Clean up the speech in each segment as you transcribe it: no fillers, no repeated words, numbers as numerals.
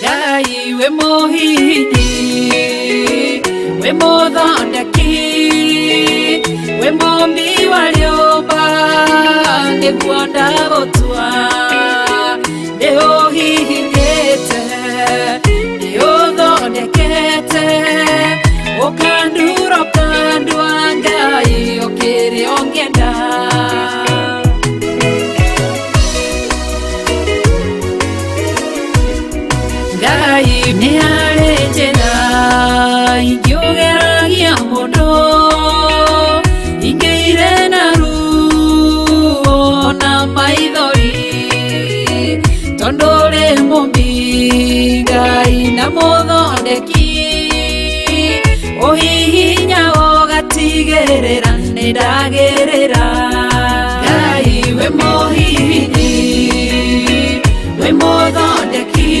Ngai we mũhihinyi, we mũthondeki, we mũmbi wa rĩũmba, nĩguo ndagũtua. Nĩũhihinyĩte, nĩũthondekete, ũkandura ũkandua, Ngai ũkĩrĩ ũngĩenda. Ngai nĩ harĩ njĩra ingĩũgeragia mũndũ, ingĩire na ruo na maithori, tondũ ũrĩ mũmbi Ngai na mũthondeki, ũhihinya ũgatigĩrĩra nĩ ndagĩrĩra. Ngai we mũhihinyi, we mũthondeki,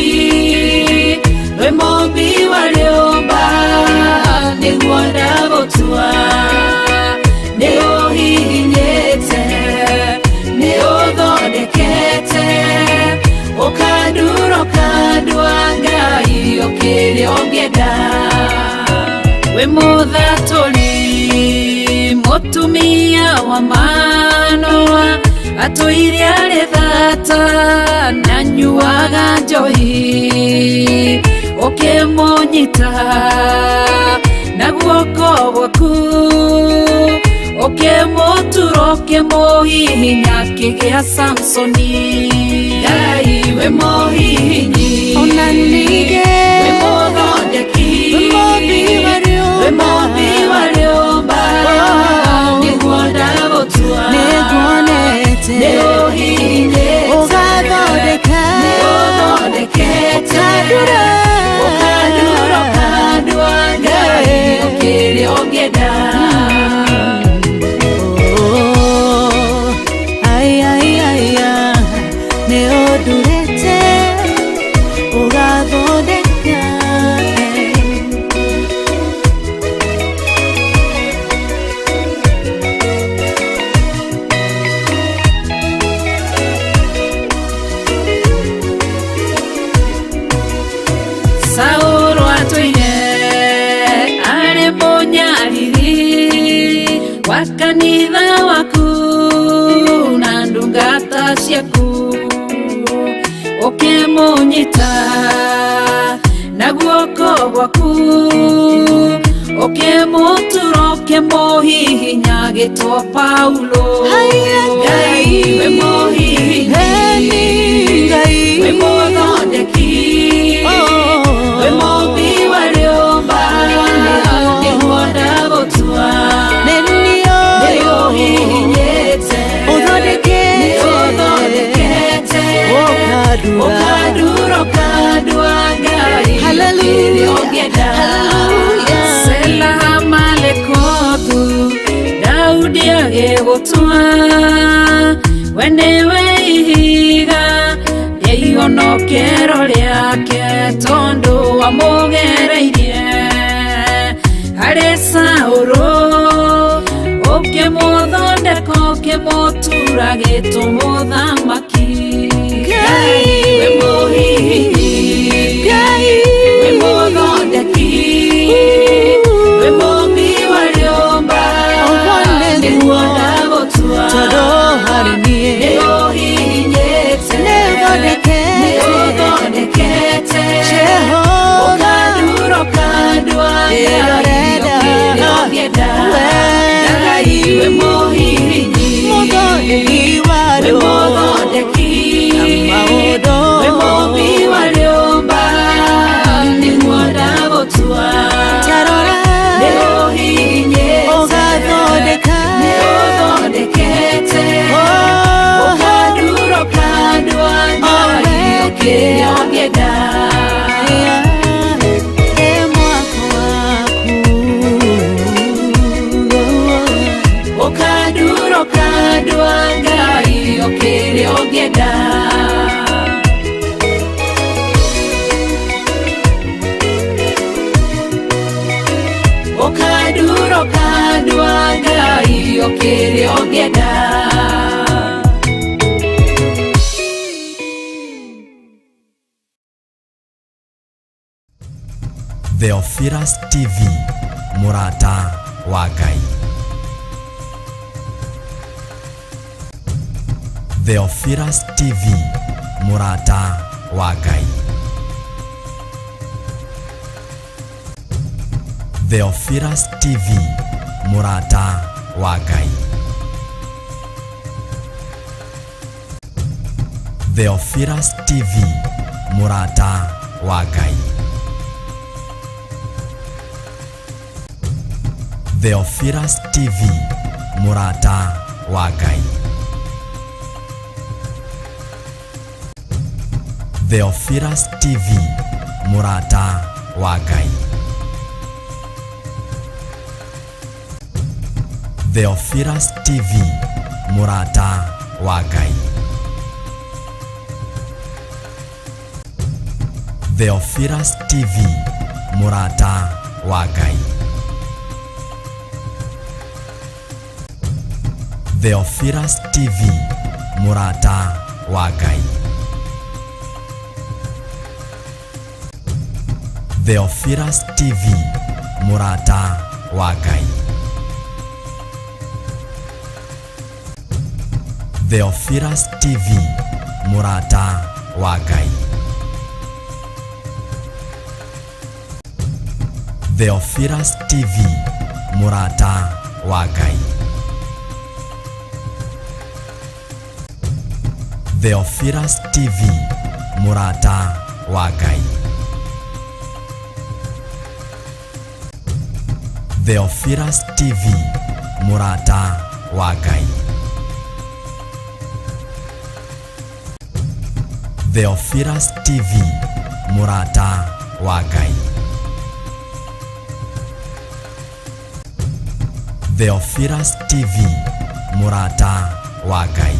we mũmbi wa rĩũmba, nĩguo ndagũtua. Nĩũhihinyĩte, nĩũthondekete, ũkandura ũkandua, Ngai ũkĩrĩ ũngĩenda. Wĩ mũthatũri mũtumia wa Manoa, atũire arĩ thata na nyuaga njohi, ũkĩmũnyita na guoko gwaku, ũkĩmũtura ũkĩmũhihinya akĩgĩa Samsoni. Ngai we mũhihinyi, Ona ningĩ we mũthondeki, we mũmbi wa rĩũmba, we mũmbi wa rĩũmba, nĩguo ndagũtua. Nĩnguonete Nĩũhihinyĩte, ũgathondeka, nĩũthondekete, ũkandura, ũkandura ũkandua, Ngai ũkĩrĩ ũngĩenda. Oh, ai, ai, ai, ah, nĩũndurĩte ũgathondeka. Saũlũ atũire arĩ mũnyariri wa kanitha waku na ndungata ciaku, ũkĩmũnyita na guoko gwaku, ũkĩmũtura ũkĩmũhihinya agĩtwo Paulo. Haiya, Ngai we mũhihinyi, Eni Ngai, we mũthondeki, Oh. we mũmbi wa rĩũmba, nĩguo ndagũtua. Nĩniĩ Nĩũhihinyĩte, ũthondekete, nĩũthondekete, ũkandura, ũkandura ũkandua, Ngai Hallelujah. ũkĩrĩ ũngĩenda. Hallelujah. Sela Malekothu, Daudi agĩgũtua, we nĩwe ihiga rĩa ihonokero rĩake, tondũ wamũgereirie harĩ Saũlũ, ũkĩmũthondeka ũkĩmũtura gĩtũ mũthamaki. Ngai, we mũhihinyi, Ngai, we mũthondeki, we mũmbi wa rĩũmba, Ũguo nĩguo, nĩguo ndagũtua. Tondũ harĩ niĩ Nĩũhihinyĩte, nĩũthondekete, nĩũthondekete, Jehova, ũkandura ũkandua, Ngai Ndĩrorenda, ũkĩrĩ ũngĩenda. we Ngai we mũhihinyi, mũthondeki wa we andũ mũthondeki, na maũndũ, we mũmbi wa rĩũmba, nĩguo ndagũtua. Tarora, Nĩũhihinyĩte, ũgathondeka, nĩũthondekete, Oh, ũkandura ũkandua, Ngai ũkĩrĩ ũngĩenda. Ĩ mwako waku. Ũkandura ũkandua, Ngai ũkĩrĩ ũngĩenda. Ũkandura ũkandua, Ngai ũkĩrĩ ũngĩenda. Theophilus TV, mũrata wa Ngai. Theophilus TV, mũrata wa Ngai. Theophilus TV, mũrata wa Ngai. Theophilus TV, mũrata wa Ngai. Theophilus TV, mũrata wa Ngai. Theophilus TV, mũrata wa Ngai. Theophilus TV, mũrata wa Ngai. Theophilus TV, mũrata wa Ngai. Theophilus TV, mũrata wa Ngai. Theophilus TV, mũrata wa Ngai. Theophilus TV, mũrata wa Ngai. Theophilus TV, mũrata wa Ngai. Theophilus TV, mũrata wa Ngai. Theophilus TV, mũrata wa Ngai. Theophilus TV, mũrata wa Ngai. Theophilus TV, mũrata wa Ngai.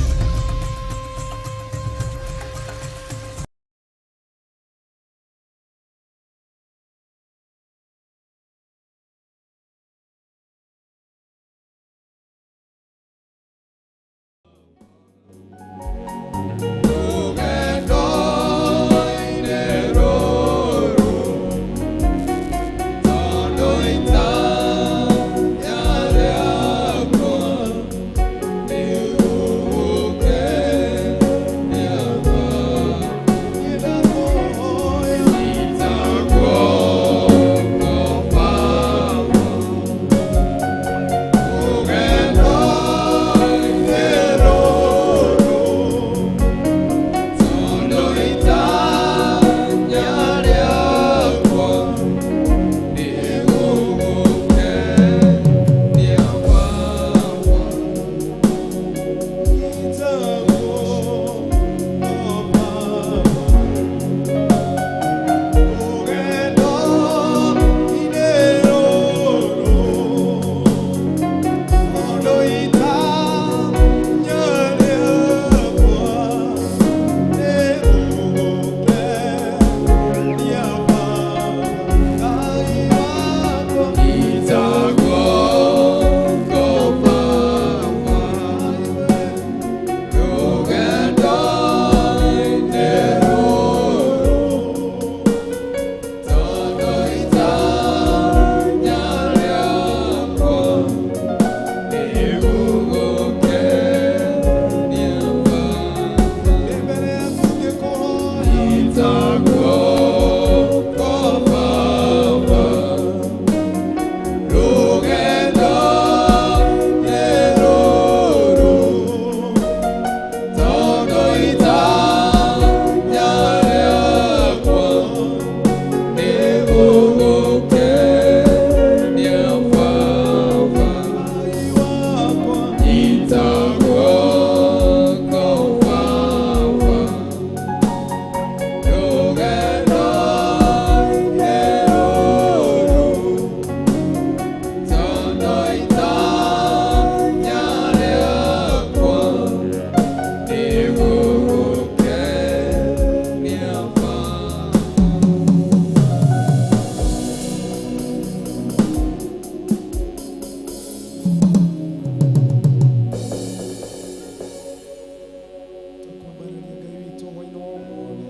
Tũkwambararia Ngai witũ hwainĩ wa ũmũthĩ,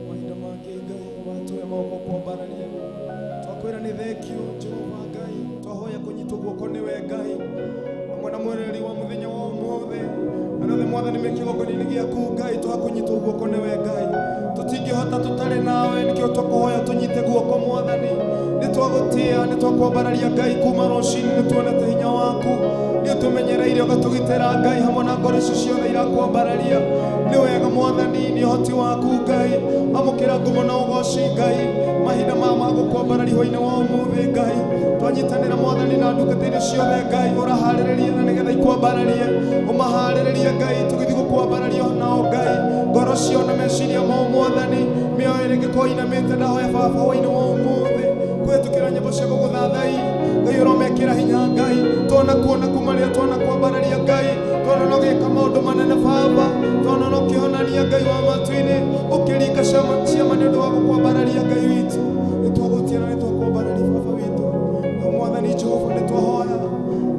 mahinda mangĩ Ngai watũhe moko kwambararia. Twakwĩra Thank you Jehova Ngai. Twahoya kũnyitwo guoko nĩwe Ngai, hamwe na mwereri wa mũthenya wa ũmũthĩ, na othe Mwathani me kĩgongona-inĩ gĩaku Ngai, twakũnyitwo guoko nĩwe Ngai. Tũtingĩhota tũtarĩ nawe, nĩkĩo tũkũhoya tũnyite guoko Mwathani. Nĩ twagũtĩa, nĩ twakwambararia Ngai, kuma rũcinĩ nĩ tuonete hinya waku, nĩ ũtũmenyereire ũgatũgitĩra Ngai, hamwe na ngoro icio ciothe irakwambararia. Nĩ wega Mwathani, nĩ ũhoti waku Ngai. Amũkĩra ngumo na ũgoci Ngai, mahinda maya ma gũkwambararia hwainĩ wa ũmũthĩ Ngai. Twanyitanĩra Mwathani na ndungata iria ciothe Ngai ũraharĩrĩria na nĩgetha ikwambararie, ũmaharĩrĩrie Ngai, tũgĩthiĩ gũkwambararia nao Ngai. Ngoro ciao na meciria mao Mwathani, mĩoyo ĩrĩa ĩngĩkorwo inamĩte, ndahoya Baba hwainĩ wa ũmũthĩ kũhetũkĩra nyĩmbo cia gũgũthathai Ngai, ũromekĩra hinya Ngai. Twana kuona kuma rĩrĩa twana kwambararia Ngai, twana no gĩka maũndũ manene Baba, twana no kĩhonania Ngai wa matu-inĩ, ũkĩringa ciama nĩ ũndũ wa gũkwambararia Ngai witũ. Nĩ twagũtĩa na nĩ twakwambararia Baba witũ. Na Mwathani Jehova, nĩ twahoya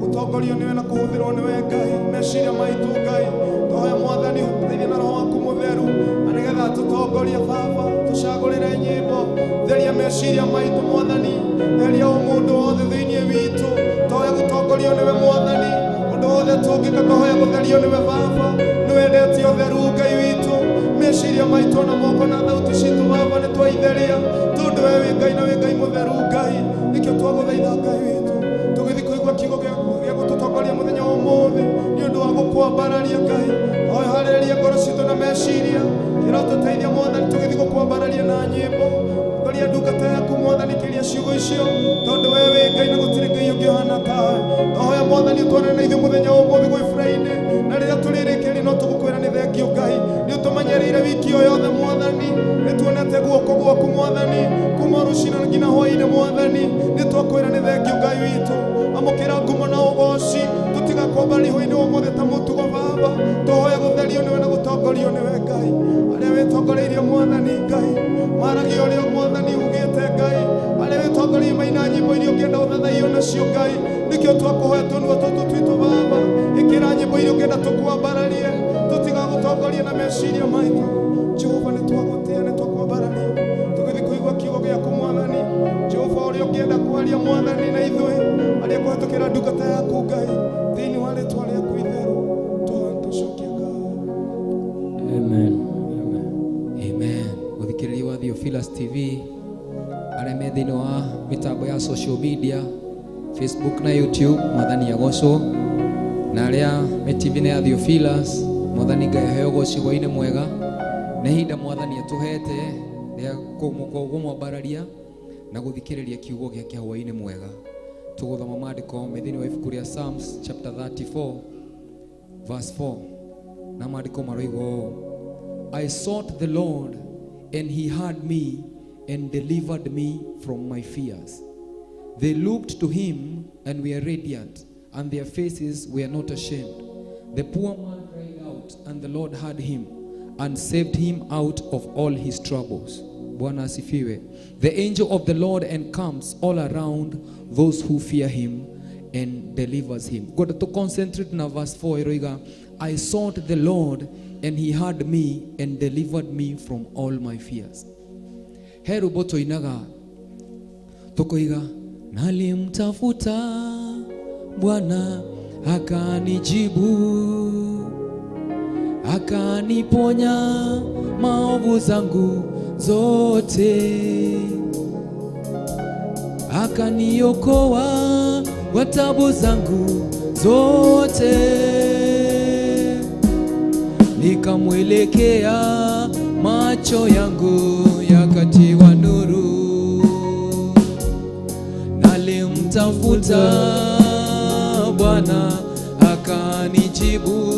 gũtongorio nĩwe na kũhũthĩrwo nĩwe Ngai, meciria maitũ Ngai. Twahoya Mwathani ũteithie na Roho waku Mũtheru, na nĩgetha tũtongorie Baba, tũcagũrĩre nyĩmbo, theria meciria maitũ Mwathani, theria o mũndũ wothe thĩinĩ witũ. Twahoya gũtongorio nĩwe Mwathani, ũndũ wothe tũngĩka twahoya gũtherio nĩwe Baba. Nĩwendete ũtheru Ngai witũ, meciria maitũ na moko na thauti citũ Baba nĩ twaitheria, tondũ we wĩ Ngai na wĩ Ngai mũtheru Ngai. Nĩkĩo twagũthaitha Ngai witũ, tũgĩthiĩ kũigua kiugo gĩa gũtũtongoria mũthenya wa ũmũthĩ nĩ ũndũ wa gũkwambararia Ngai. Hoya harĩrĩria ngoro citũ na meciria, kĩra ũtũteithia Mwathani tũgĩthiĩ gũkwambararia na nyĩmbo. Ngoria ndungata yaku Mwathani kĩria ciugo icio, tondũ we wĩ Ngai na gũtirĩ Ngai ũngĩ ũhana tawe. Twahoya Mwathani ũtwarane na ithuĩ mũthenya wa ũmũthĩ gwĩ Friday, na rĩrĩa tũrĩrĩkĩria no tũgũkwĩra nĩ thengiũ Ngai. Nĩ ũtũmenyereire wiki ĩyo yothe Mwathani, nĩ tuonete guoko gwaku Mwathani kuma rũcinĩ nginya hwaĩ-inĩ Mwathani. Nĩ twakwĩra nĩ thengiũ Ngai witũ. Amũkĩra ngumo na ũgoci, tũtigakwambararia hwaĩ-inĩ wa ũmũthĩ ta mũtugo Baba. Twahoya gũtherio nĩwe na gũtongorio nĩwe Ngai. Arĩa wĩtongoreirie Mwathani Ngai, maragia ũrĩa Mwathani ugĩte Ngai. Arĩa wĩtongoreirie maina nyĩmbo iria ũngĩenda ũthathaiyo nacio Ngai, nĩkĩo twakũhoya tũnua tũtũ twitũ Baba, ĩkĩra nyĩmbo iria ũngĩenda tũkwambararie, tũtigagũtongoria na meciria maitũ. Jehova nĩ twagũtĩa, nĩ twakwambararia, tũgĩthiĩ kũigua kiugo gĩaku Mwathani. Jehova ũrĩa ũngĩenda kwaria Mwathani na ithuĩ, arĩa kũhetũkĩra ndungata yaku Ngai, thĩinĩ wa rĩtwa rĩaku itheru tũcokia ngatho. Amen. Amen. Amen. Gũthikĩrĩria wa Theophilus TV, arĩa me thĩinĩ wa mĩtambo ya social media, Facebook na YouTube, Mwathani agocwo. Na arĩa me TV-inĩ ya Theophilus, Mwathani Ngai aheo ũgoci hwaĩ-inĩ mwega. Nĩ ihinda Mwathani atũhete rĩa kũmwambararia na gũthikĩrĩria kiugo gĩake hwaĩ-inĩ mwega. Tũgũthoma maandĩko me thĩinĩ wa ibuku rĩa Psalms chapter 34 verse 4, na maandĩko maroiga ũũ: I sought the Lord and he heard me and delivered me from my fears. They looked to him and were radiant, and their faces were not ashamed. The poor man cried out, and the Lord heard him and saved him out of all his troubles. Bwana asifiwe. The angel of the Lord encamps all around those who fear him and delivers him. God, to concentrate na verse 4 iroiga, I sought the Lord and he heard me and delivered me from all my fears. He rwĩmbo tũinaga tukoiga, nalimtafuta Bwana akanijibu, akaniponya maovu zangu zote, akaniokoa kwa tabu zangu zote, nikamwelekea macho yangu yakatiwa nuru. Nalimtafuta Bwana akanijibu,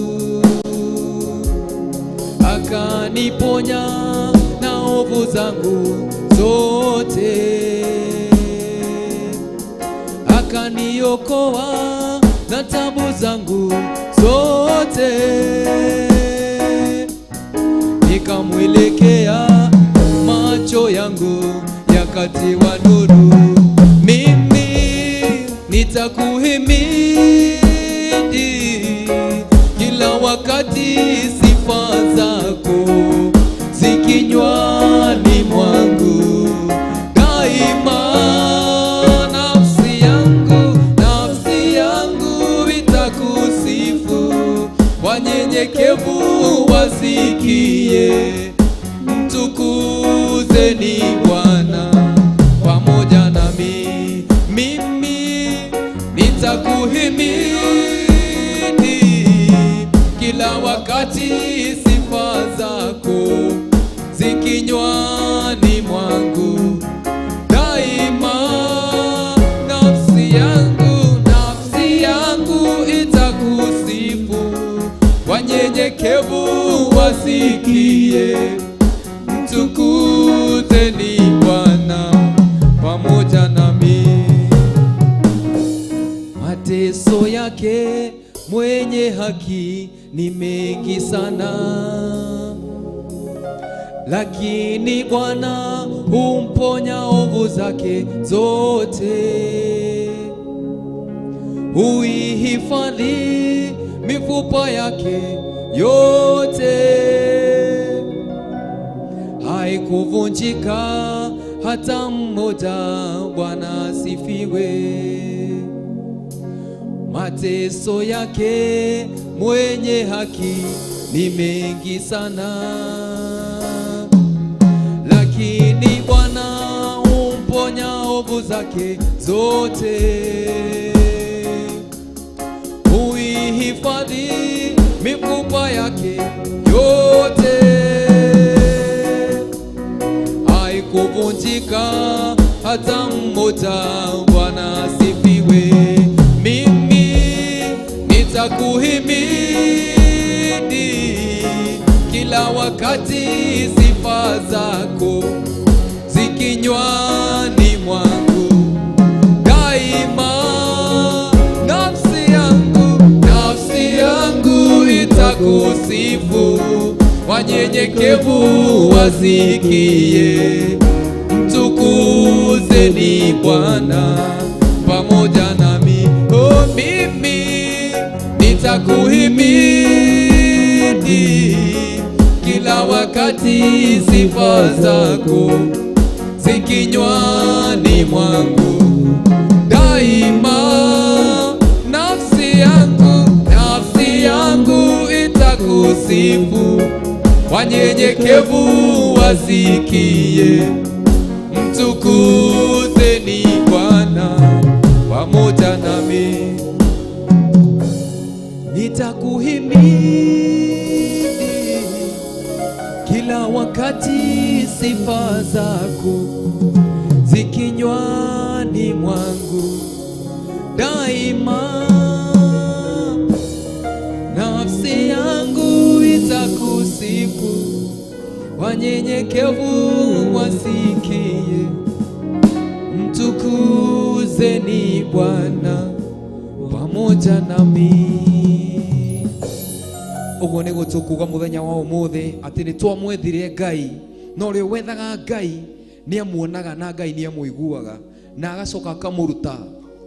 akaniponya na ovu zangu zote, akaniokoa na tabu zangu zote, nikamwelekea macho yangu yakatiwa nuru. Mimi nitakuhimidi kila wakati, sifa zako zikinywani mwangu daima. wasikie, mtukuzeni Bwana pamoja nami. Mimi nitakuhimidi kila wakati, sifa zako zikinywani mwangu daima. Nafsi yangu itakusifu, wanyenyekevu wasikie, mtukuzeni Bwana pamoja nami. Mateso yake mwenye haki ni mengi sana, lakini Bwana humponya ovu zake zote. Huihifadhi mifupa yake yote, haikuvunjika hata mmoja. Bwana asifiwe. Mateso yake mwenye haki ni mengi sana, lakini Bwana humponya ovu zake zote. Huihifadhi mifupa yake yote, haikuvunjika hata mmoja. Bwana asifiwe. Mimi nitakuhimidi kila wakati, sifa zako zikinywani mwangu daima. Nafsi yangu itakusifu, wanyenyekevu wasikie, mtukuzeni Bwana pamoja nami. Oh, mimi nitakuhimidi kila wakati, sifa zako zikinywani mwangu daima. Nafsi yangu itakusifu, wanyenyekevu wasikie, mtukuzeni Bwana pamoja nami. Nitakuhimidi kila wakati, sifa zako zikinywani mwangu daima. Nafsi yangu itakusifu, wanyenyekevu wasikie, mtukuzeni Bwana pamoja nami. Ũguo nĩguo tũkuga mũthenya wa ũmũthĩ atĩ nĩ twamwethire Ngai, na ũrĩa wethaga Ngai nĩ amuonaga na Ngai nĩ amũiguaga na agacoka akamũruta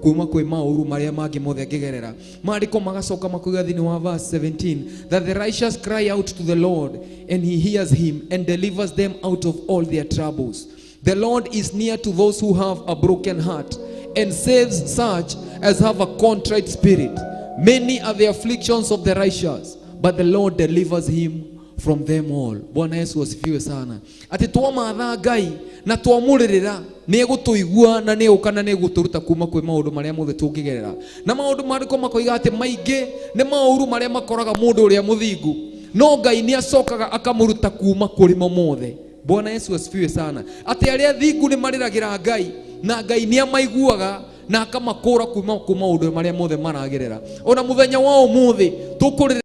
kuma kwĩ maũru marĩa mangĩ mothe angĩgerera. Maandĩko magacoka makuga thĩinĩ wa verse 17 that the righteous cry out to the Lord and he hears him and delivers them out of all their troubles. The Lord is near to those who have a broken heart and saves such as have a contrite spirit. Many are the afflictions of the righteous, but the Lord delivers him from them all. Bwana Yesu asifiwe sana. Ati twamatha Ngai na twamũrĩrĩra nĩ egũtũigua na nĩ egũka na nĩ egũtũruta kuma kwĩ maũndũ marĩa mothe tũngĩgerera. Na maũndũ maandĩko makoiga atĩ maingĩ nĩ maũru marĩa makoraga mũndũ ũrĩa mũthingu, no Ngai nĩ acokaga akamũruta kuma kũrĩ mo mothe. Bwana Yesu asifiwe sana. Atĩ arĩa thingu nĩ marĩragĩra Ngai na Ngai nĩ amaiguaga na akamakũra kuma kwĩ maũndũ marĩa mothe maragerera. Ona mũthenya wa ũmũthĩ tũkũrĩra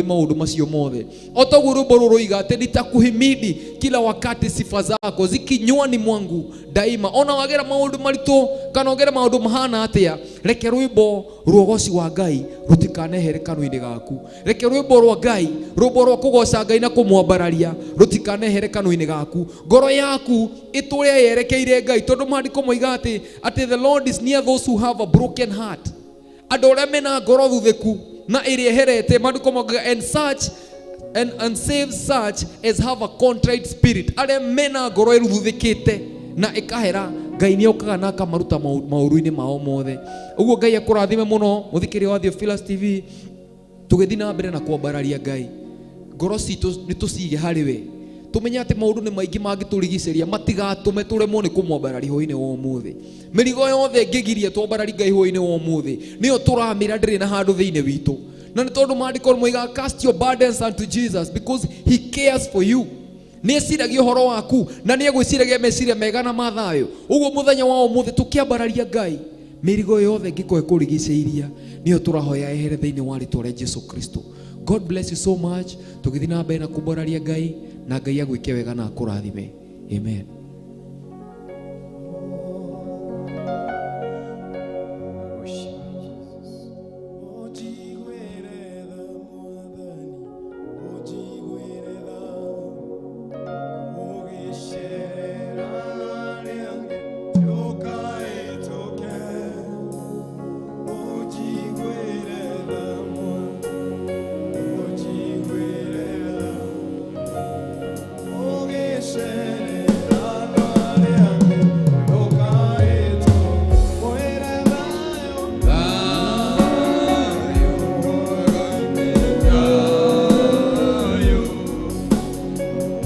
Maũndũ macio mothe o toguo rwĩmbo rũrũ rũiga atĩ nitakuhimidi kila wakati, sifa zako zikinywani mwangu daima. Ona wagera maũndũ maritũ kana ũgere maũndũ mahana atĩa, reke rwĩmbo rwa ũgoci wa Ngai rũtikanehere kanua-inĩ gaku. Reke rwĩmbo rwa Ngai, rwĩmbo rwa kũgoca Ngai na kũmwambararia rũtikanehere kanua-inĩ gaku. Ngoro yaku ĩtũre yerekeire Ngai, tondũ maandĩko moiga atĩ the Lord is near those who have a broken heart, andũ arĩa mena ngoro thuthĩku na ĩrĩa ĩherete. Maandĩko maugaga and such and save such as have a contrite spirit, arĩa mena ngoro ĩruthuthĩkĩte na ĩkahera, Ngai nĩ okaga na akamaruta maũru-inĩ mao mothe. Ũguo Ngai akũrathime mũno, mũthikĩrĩria wa Theophilus TV. Tũgĩthiĩ na mbere na kwambararia Ngai, ngoro citũ nĩ tũcige harĩ we, tũmenye atĩ maũndũ nĩ maingĩ mangĩtũrigicĩria matigatũme tũremwo nĩ kũmwambararia hwainĩ wa ũmũthĩ. Mĩrigo yothe ĩngĩgiria twambarari Ngai hwainĩ wa ũmũthĩ nĩyo tũramĩra ndĩrĩ na handũ thĩinĩ witũ, na nĩ tondũ maandĩko moigaga, "Cast your burdens unto Jesus because he cares for you." Nĩ eciragia ũhoro waku na nĩ egwĩciragia meciria mega na mathayũ. Ũguo mũthenya wa ũmũthĩ tũkĩambararia Ngai, mĩrigo yothe ĩngĩkorwo ĩkũrigicĩiria nĩyo tũrahoya ehere thĩinĩ wa rĩtwa rĩa Jesu Kristo. God bless you so much. Tũgĩthiĩ na mbere na kumbararia Ngai, na Ngai agwĩke wega na akũrathime. Amen. Ũnjiguĩre tha Mwathani, ũnjiguĩre tha. Ũgĩcerera arĩa angĩ, ndũkahĩtũke. Ũnjiguĩre tha Mwathani, ũnjiguĩre tha. Ũgĩcerera arĩa angĩ, ndũkahĩtũke. Mwĩre thayũ. Thayũ thayũ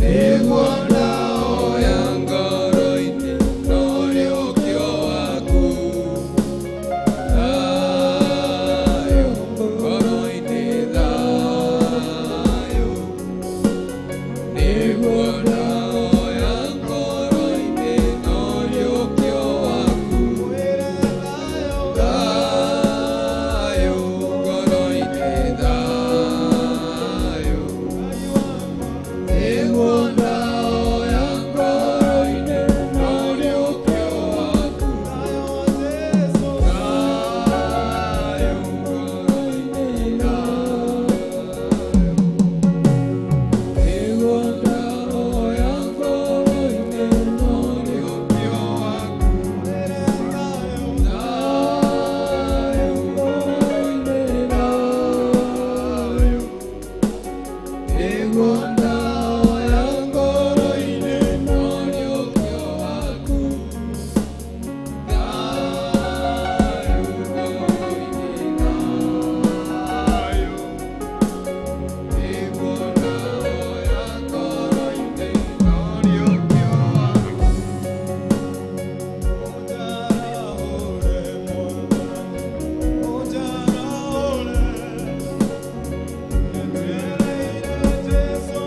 nĩguo ndahoya ngoro-inĩ ũrĩũkio waku. Thayũ ngoro-inĩ, thayũ nĩguo ndahoya ngoro-inĩ ũrĩũkio waku. Thayũ ngoro-inĩ, thayũ nĩguo ndahoya ngoro-inĩ ũrĩũkio waku. Thayũ ngoro-inĩ, thayũ nĩguo ndahoya ngoro-inĩ ũrĩũkio waku. Thayũ ngoro-inĩ, thayũ nĩguo ndahoya ngoro-inĩ ũrĩũkio waku. Thayũ ngoro-inĩ, thayũ nĩguo ndahoya ngoro-inĩ ũrĩũkio waku. Ũnjarahũre Mwathani, ũnjarahũre. Nyereire Jesũ.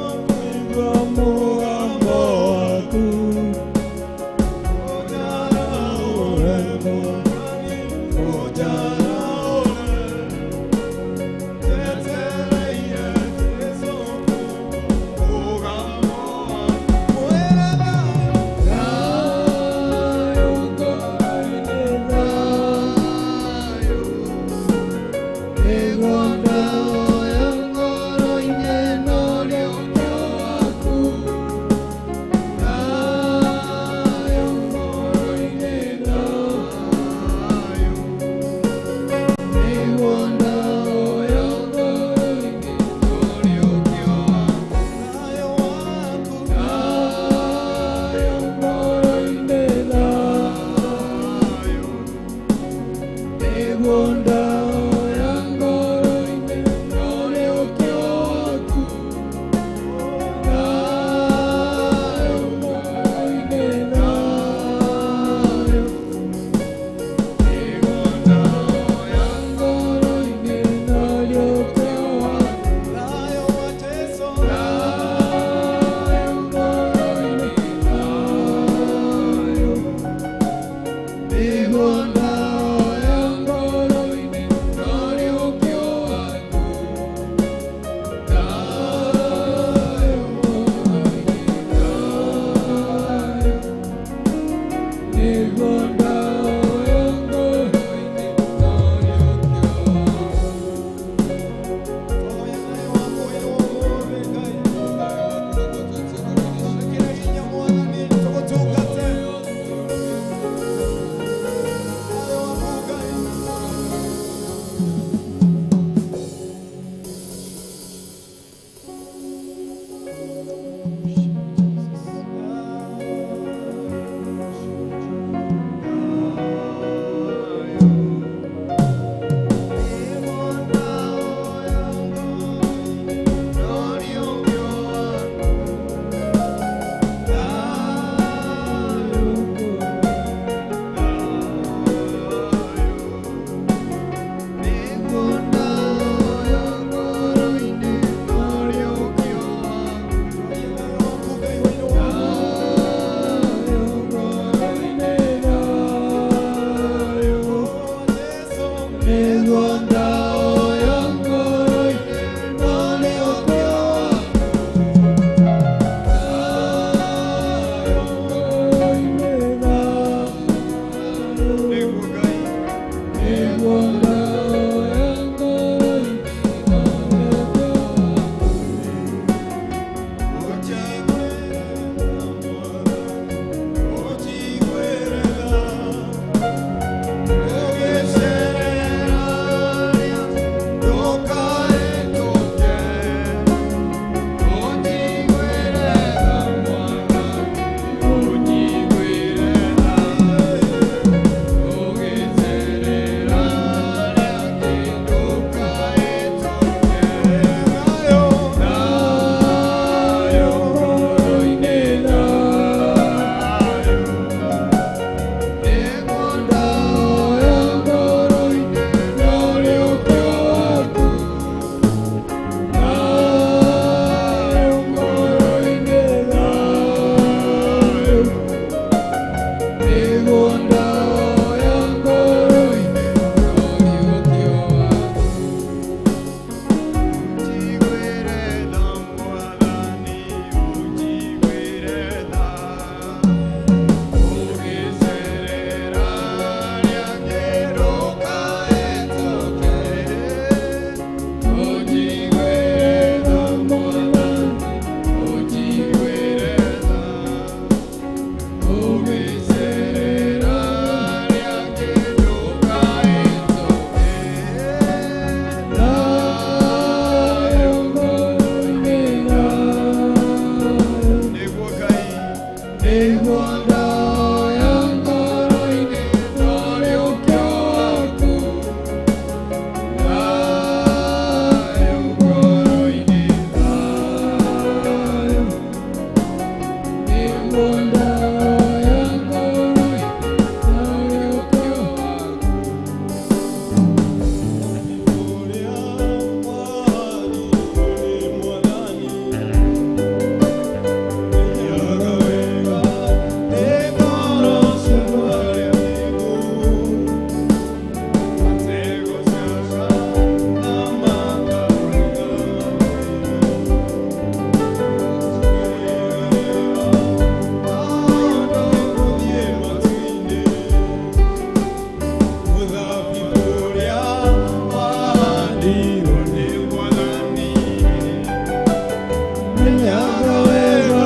Menyaga wega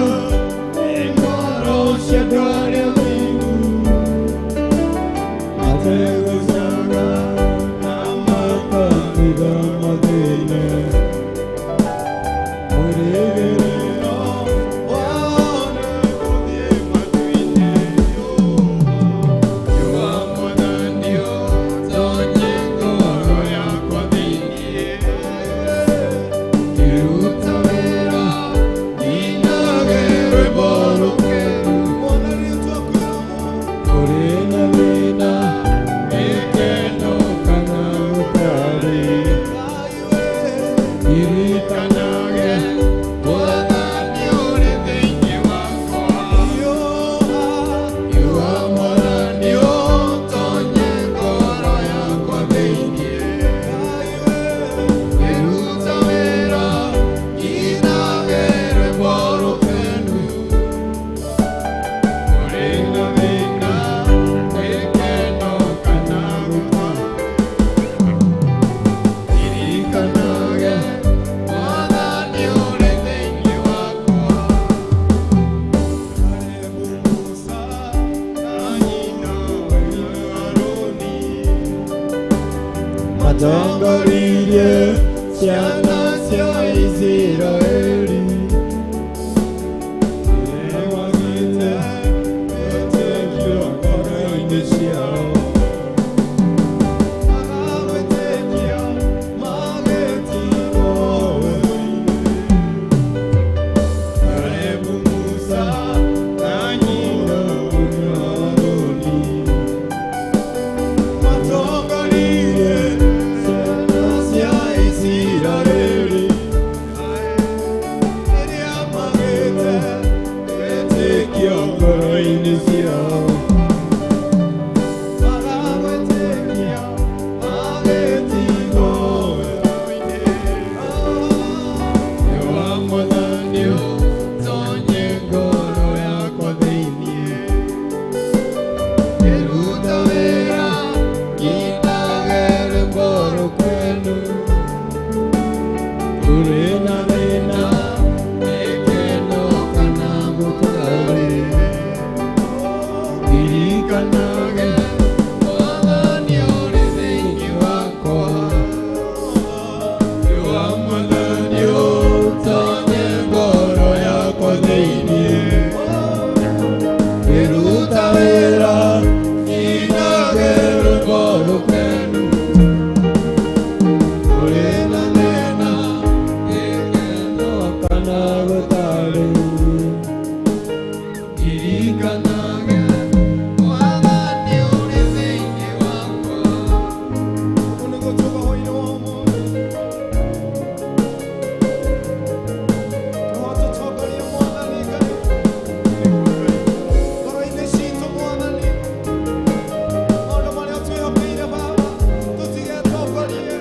ngoro cia andũ arĩa thingu, mategũcanga na makatiga mathĩna. Mwĩrĩgĩrĩro wao nĩ gũthiĩ matu-inĩ. Yua mwathani ũtonye ngoro yakwa thĩinĩ, ngĩruta wĩra nginage rwĩmbo rũkenu. Mwathani twakwĩra Kũrĩ na thĩna, gĩkeno kana gũtarĩ, Ngai we. Ririkanage Mwathani ũrĩ thĩinĩ wakwa. Yua mwathani ũtonye ngoro yakwa thĩinĩ, ngĩruta wĩra nginage rwĩmbo rũkenu. Kũrĩ na thĩna, gĩkeno kana gũtarĩ, ririkanage Mwathani ũrĩ thĩinĩ wakwa. Karibu Musa na nyina Haruni Matongoririe ciana cia Isiraeli, nĩmagĩte wĩtĩkio ngoro-inĩ ciao, makamwĩtĩkia magĩtigwo werũ-inĩ. Karibu Musa na nyina Haruni, Matongoririe ciana cia Isiraeli, rĩrĩa magĩte wĩtĩkio ngoro-inĩ ciao, makamwĩtĩkia magĩtigwo werũ-inĩ. Yua mwathani ũtonye ngoro yakwa thĩinĩ, ngĩruta wĩra nginage rwĩmbo rũkenu. Kũrĩ na thĩna, gĩkeno kana gũtarĩ, ririkanage Mwathani ũrĩ thĩinĩ wakwa. Yua mwathani ũtonye ngoro yakwa thĩinĩ, ngĩruta wĩra nginage rwĩmbo rũkenu. Kũrĩ na thĩna, gĩkeno kana gũtarĩ, ririkanage Mwathani ũrĩ thĩinĩ wakwa. Ũguo nĩguo tuuga hwaĩ-inĩ wa ũmũthĩ. Tũhoe tũtongorie Mwathani Ngai. Ngoro-inĩ citũ Mwathani, maũndũ marĩa twĩhokeire Baba, tũtigetongorie.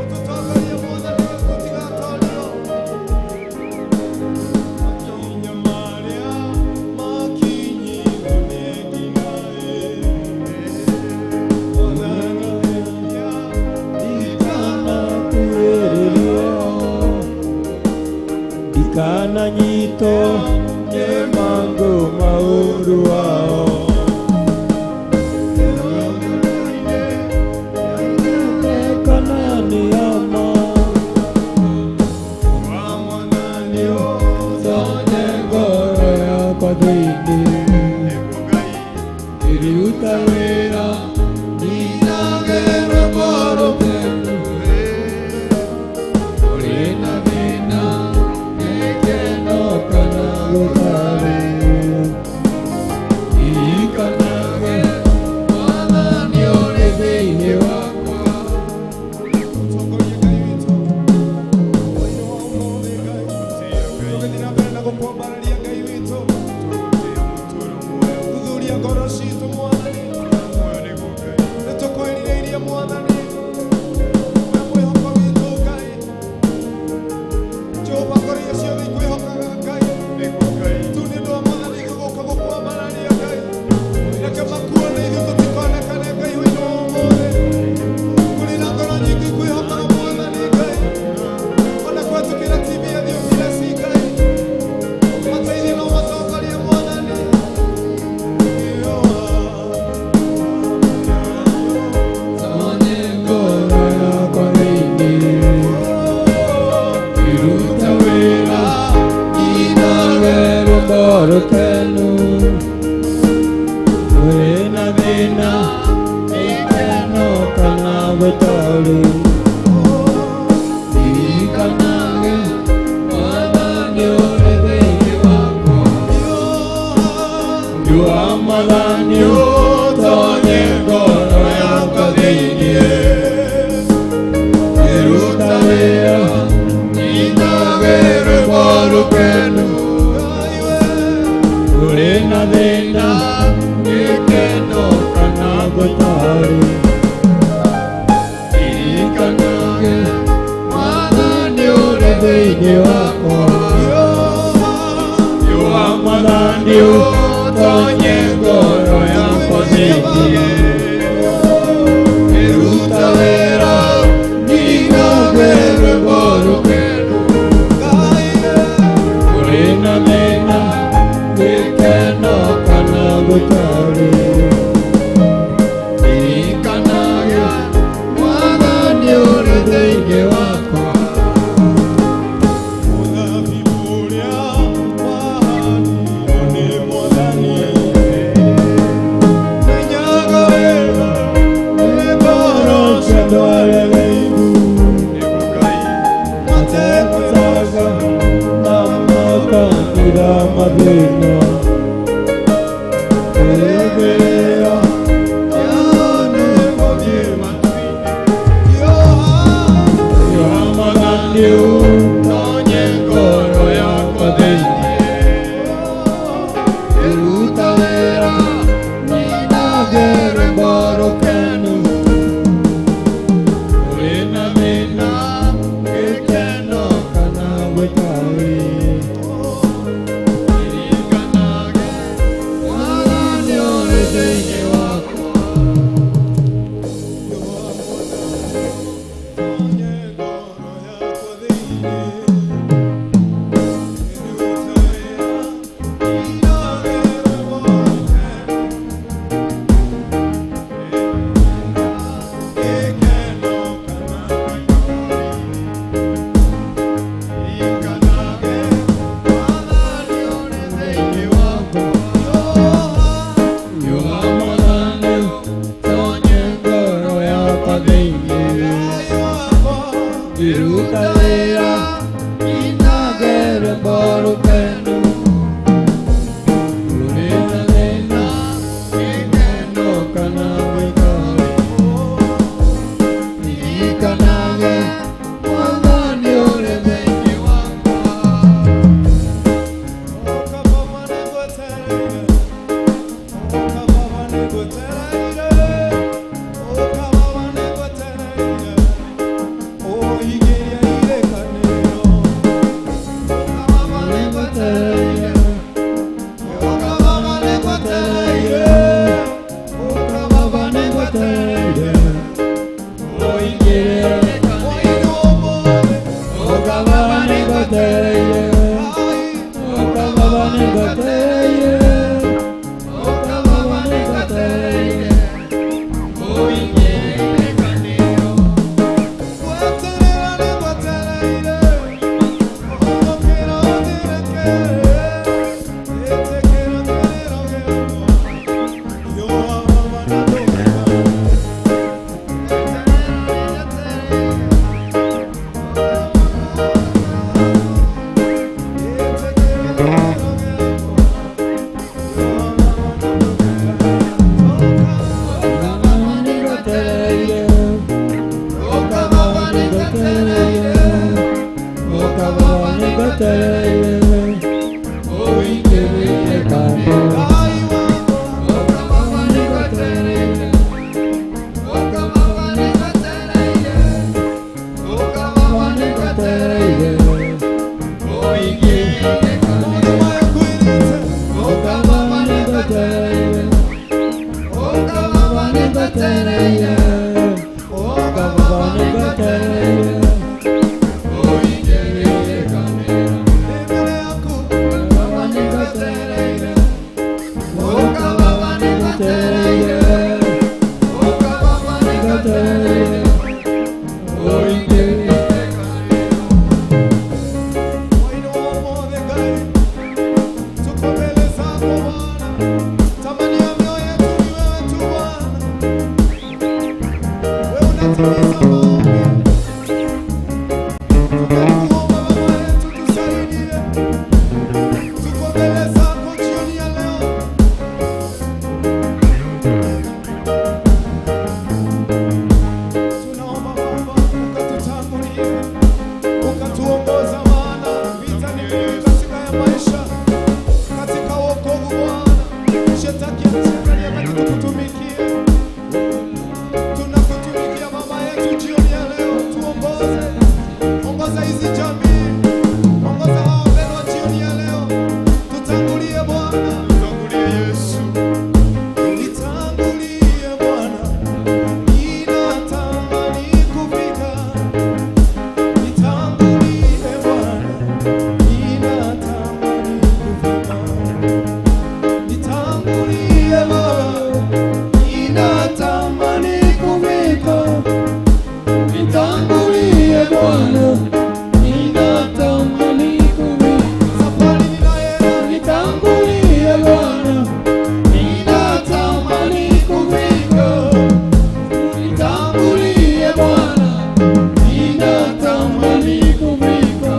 Ũtũtongorie Mwathani, tũtigatorio. Makinya marĩa makinyirwo nĩ nginya-ĩ. Ndikananyitwo nĩ mangũ maũru wao, kana nĩ ama tonye ngoro yakwa thĩinĩ, ngĩruta wĩra nginage rwĩmbo rũkenu. Kũrĩ na thĩna, gĩkeno kana gũtarĩ, ririkanage Mwathani ũrĩ thĩinĩ wakwa. Ũtongorie Ngai witũ hwaĩ-inĩ wa ũmũthĩ Ngai. Tũgĩthiĩ na mbere na gũkwambararia Ngai witũ, thuthuria ngoro citũ Mwathani, nĩtũkwĩrirĩirie Mwathani, we mwĩhoko witũ Ngai. Jehova ngoro iria ciothe ikwĩhokaga Ngai, tu nĩ ũndũ wa Mwathani gũka gũkwambararia Ngai. Reke makuone ithuĩ tũtikonekane Ngai hwaĩ-inĩ wa ũmũthĩ. Kũrĩ na ngoro nyingĩ ikwĩhokaga Mwathani Ngai, ona kũhetũkĩra TV. rũkenu. Ũrĩ na thĩna, gĩkeno kana gũtarĩ. Ririkanage Mwathani ũrĩ thĩinĩ wakwa. Nyua Mwathani ũtonye ngoro yakwa thĩinĩ. Ngĩruta wĩra nyinage rwĩmbo rũkenu. Ũrĩ na thĩna, gĩkeno kana gũtarĩ. Ririkanage Mwathani ũrĩ thĩinĩ wakwa. Nyua Mwathani ũtonye ngoro yakwa thĩinĩ. Ngĩruta wĩra nyinage rwĩmbo rũkenu. Ũrĩ na thĩna, gĩkeno kana gũtarĩ. Ririkanage Mwathani ũrĩ thĩinĩ wakwa. Mũthabibũ ũrĩa wahaandirwo nĩ Mwathani, menyaga wega nĩ ngoro cia andũ arĩa athĩĩnu. Matekũzaga na makanira mathĩna. Kwĩgĩra Nĩgũthiĩ matu-inĩ. Nyua Mwathani ũtonye ngoro yakwa thĩinĩ. Ngĩruta wĩra nyinage rwĩmbo rũkenu. Ũrĩ na thĩna, gĩkeno kana gũtarĩ. Ririkanage Mwathani ũrĩ thĩinĩ wakwa. Tonye ngoro yakwa thĩinĩ. Ngĩruta wĩra nyinage rwĩmbo rũkenu. Gĩkeno kana gũtarĩ. Ririkanage Mwathani ũrĩ thĩinĩ wakwa. Nyua Mwathani ũtonye ngoro yakwa thĩinĩ. Ngai wakwa. Ngĩruta wĩra nyinage rwĩmbo rũkenu. Ũrĩ na thĩna, gĩkeno kana gũtarĩ. Ririkanage Mwathani ũrĩ thĩinĩ wakwa. Oinwo Ninatamani kufika. Nitangulie Baba, Ninatamani kufika. Nitangulie Bwana, ninatamani kufika. Safari ninaenda, Nitangulie Bwana, ninatamani kufika. Nitangulie Bwana, ninatamani kufika.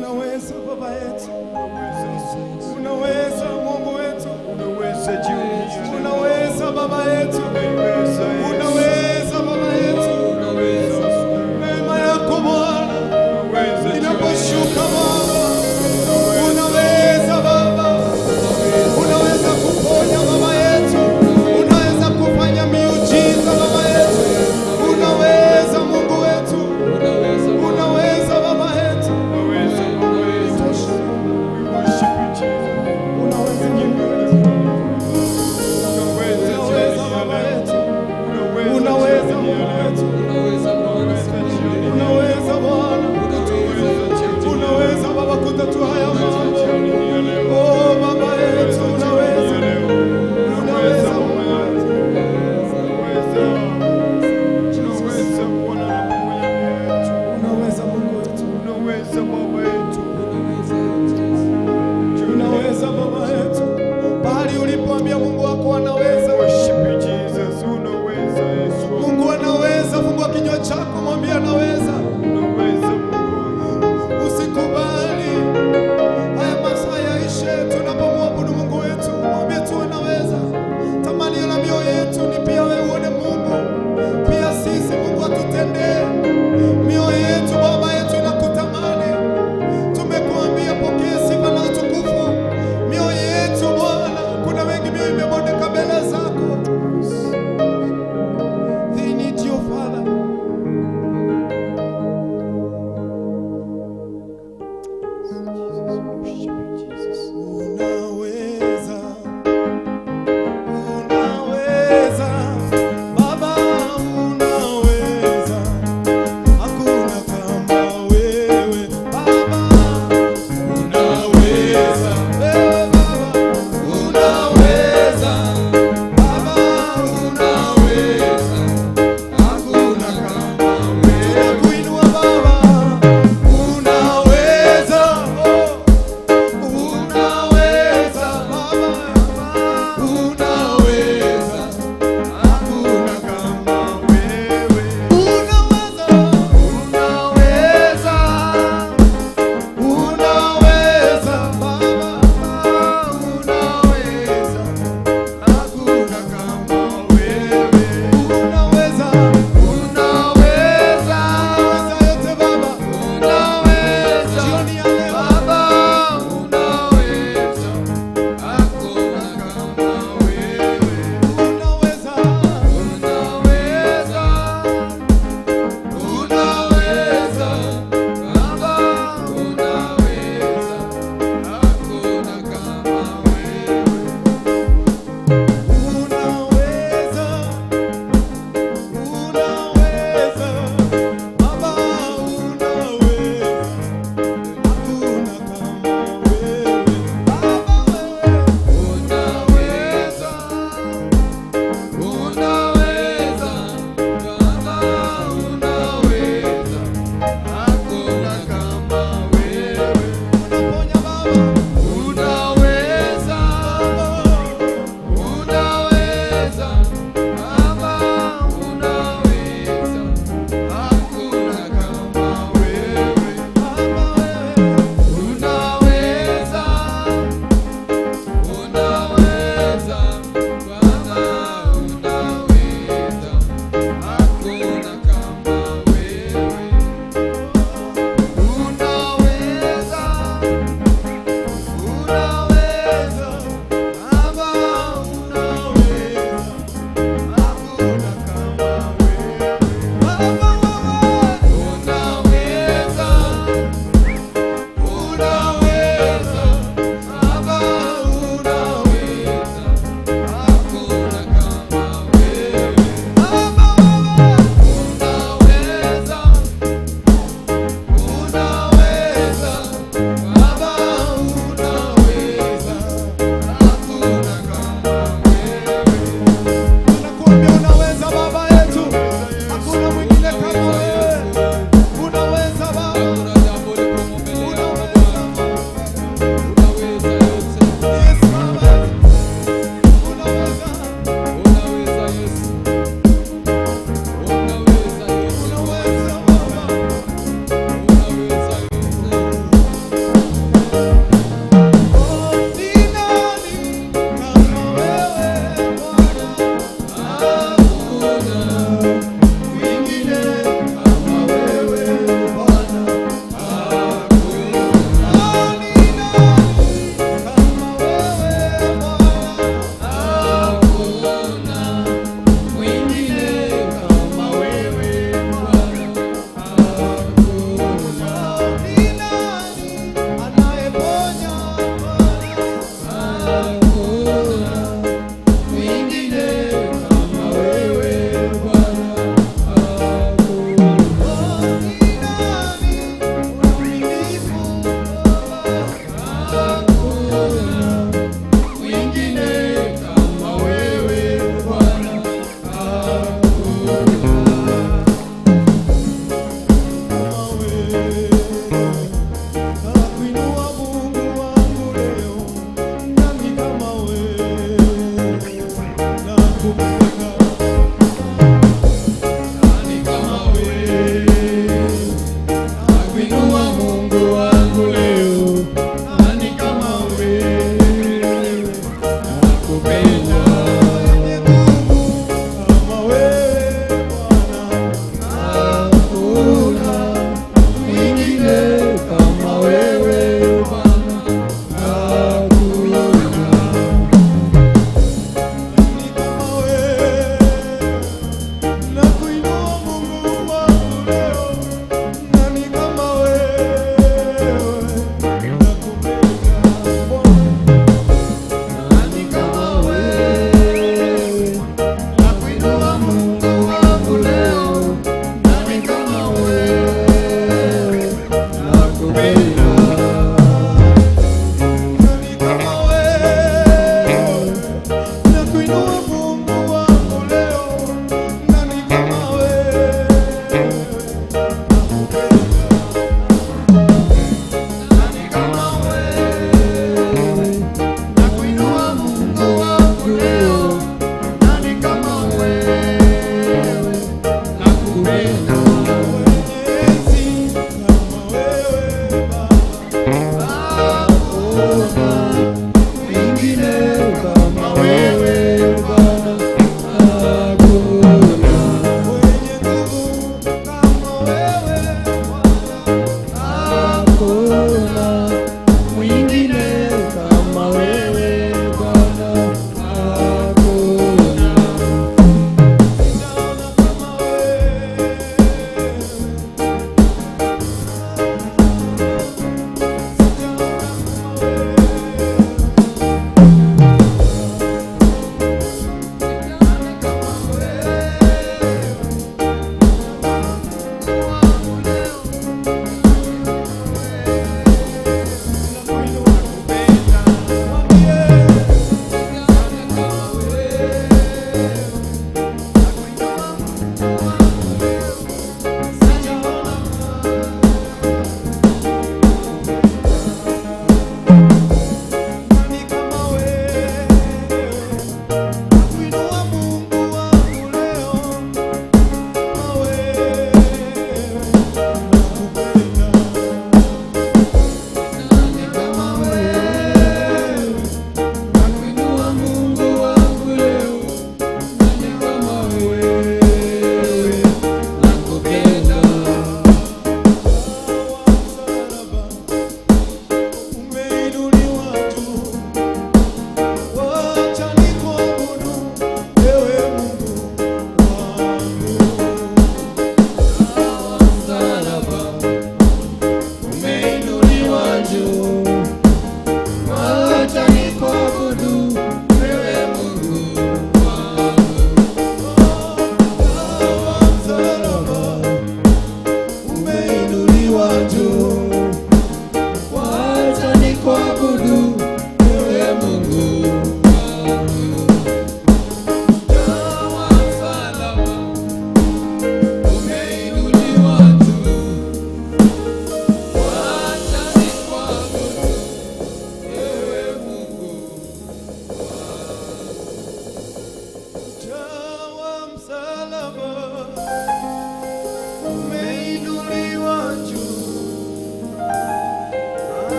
Unaweza Baba yetu, unaweza Mungu wetu, unaweza Baba yetu, unaweza Baba yetu. Neema yako Bwana inaposhuka Baba, unaweza Baba, unaweza kuponya Baba yetu, unaweza kufanya miujiza Baba yetu, unaweza Mungu wetu, unaweza Baba yetu, unaweza Mungu wetu, unaweza Baba yetu, unaweza Mungu wetu, unaweza Bwana, unaweza Baba kutatua haya mambo. Oh Baba yetu, unaweza, unaweza Mungu wetu. Unaweza Mungu wetu, unaweza Baba yetu. Pahali ulipoambia Mungu wako anaweza, Mungu anaweza. Fungua kinywa chako, mwambie anaweza. Usikubali haya masaa yaishe tunapomwabudu Mungu wetu, mwambie tu anaweza. Tamanio la mioyo yetu ni pia wewe uone Mungu, pia sisi Mungu atutendee. Mioyo yetu Baba yetu inakutamani, tumekuambia pokea sifa na utukufu. Mioyo yetu Bwana, kuna wengi mioyo imebondeka mbele zako. They need you, Father. Unaweza, unaweza, Baba unaweza, hakuna kama wewe Baba, unaweza, wewe Baba, unaweza, Baba unaweza, hakuna kama wewe. Tunakuinua Baba, unaweza, oh. Unaweza Baba, unaweza, hakuna kama wewe. Unaweza, unaweza, unaweza Baba, unaweza, hakuna kama wewe. Unaweza, unaweza, unaweza yote Baba, unaweza, jioni ya leo Baba, unaweza, hakuna kama wewe. Unaweza, unaweza, unaweza Baba, unaweza, hakuna kama wewe. Unaweza, unaweza Baba, unaweza, hakuna kama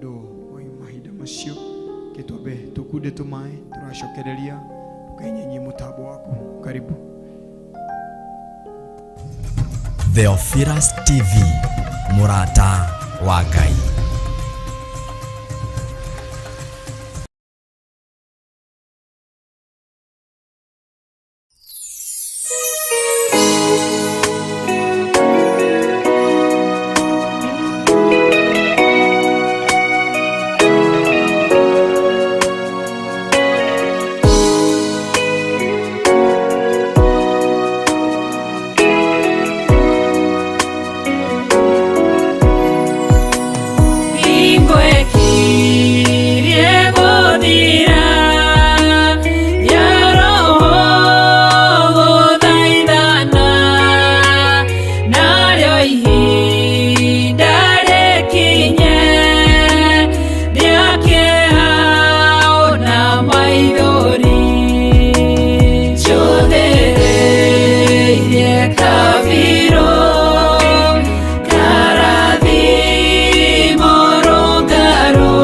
Nĩ ũndũ wa mahinda macio, ke twambe tũkunde tũmaĩ, tũracokereria tũkenyenyie mũtambo waku. Karibu. Theophilus TV, mũrata wa Ngai. Hingo ĩkirie gũthira ya roho gũthaithana, narĩo ihinda rĩkinye rĩa kĩeha ona maithori. Njũthĩrĩirie kabirũ karathimo rũngarũ.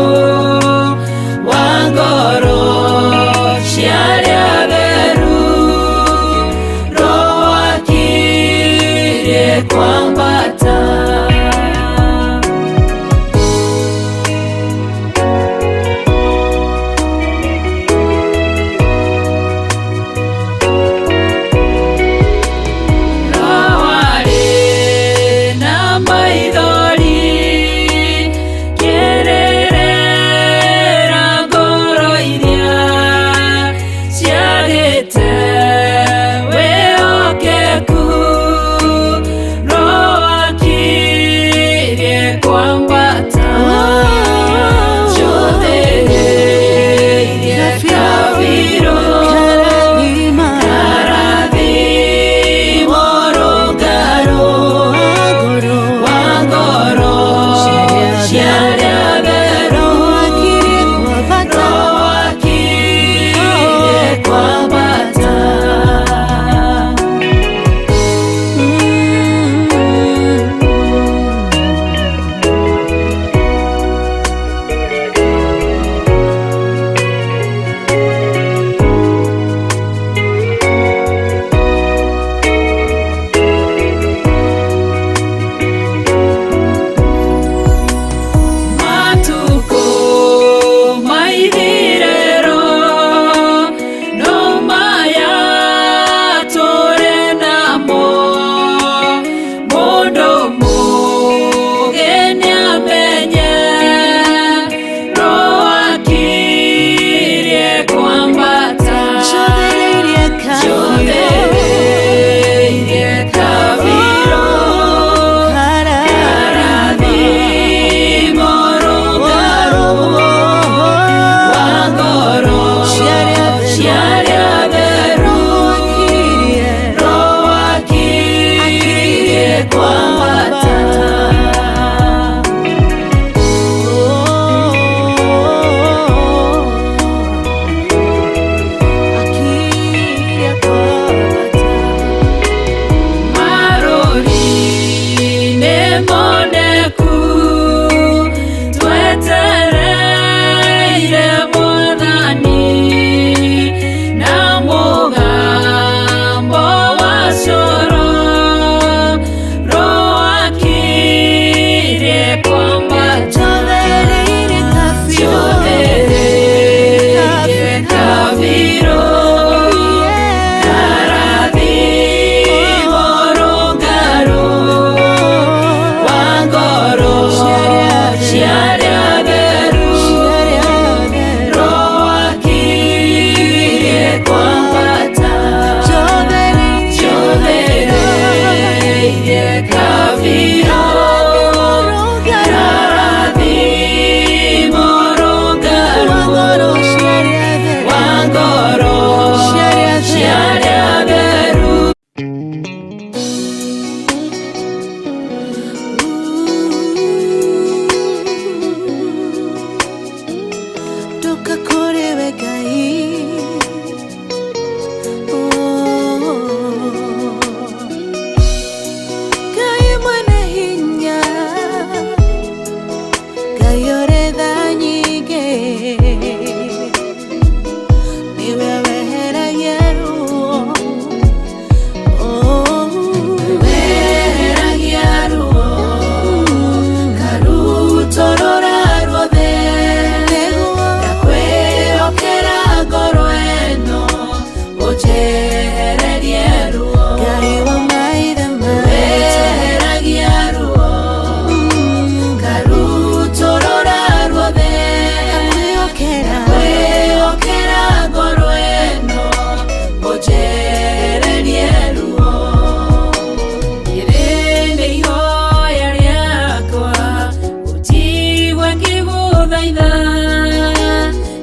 Ndagũthaitha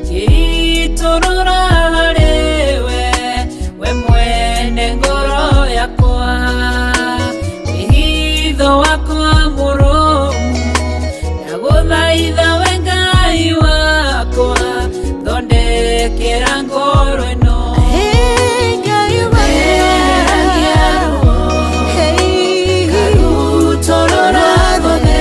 ngĩitũrũra harĩwe, we mwene ngoro yakwa, wĩhitho wakwa mũrũmu. Ndagũthaitha we Ngai wakwa, thondekera ngoro ĩno. Hey, Ngai wakwa. Eheragia ruo, Hey, ngarutũrũra ruothe,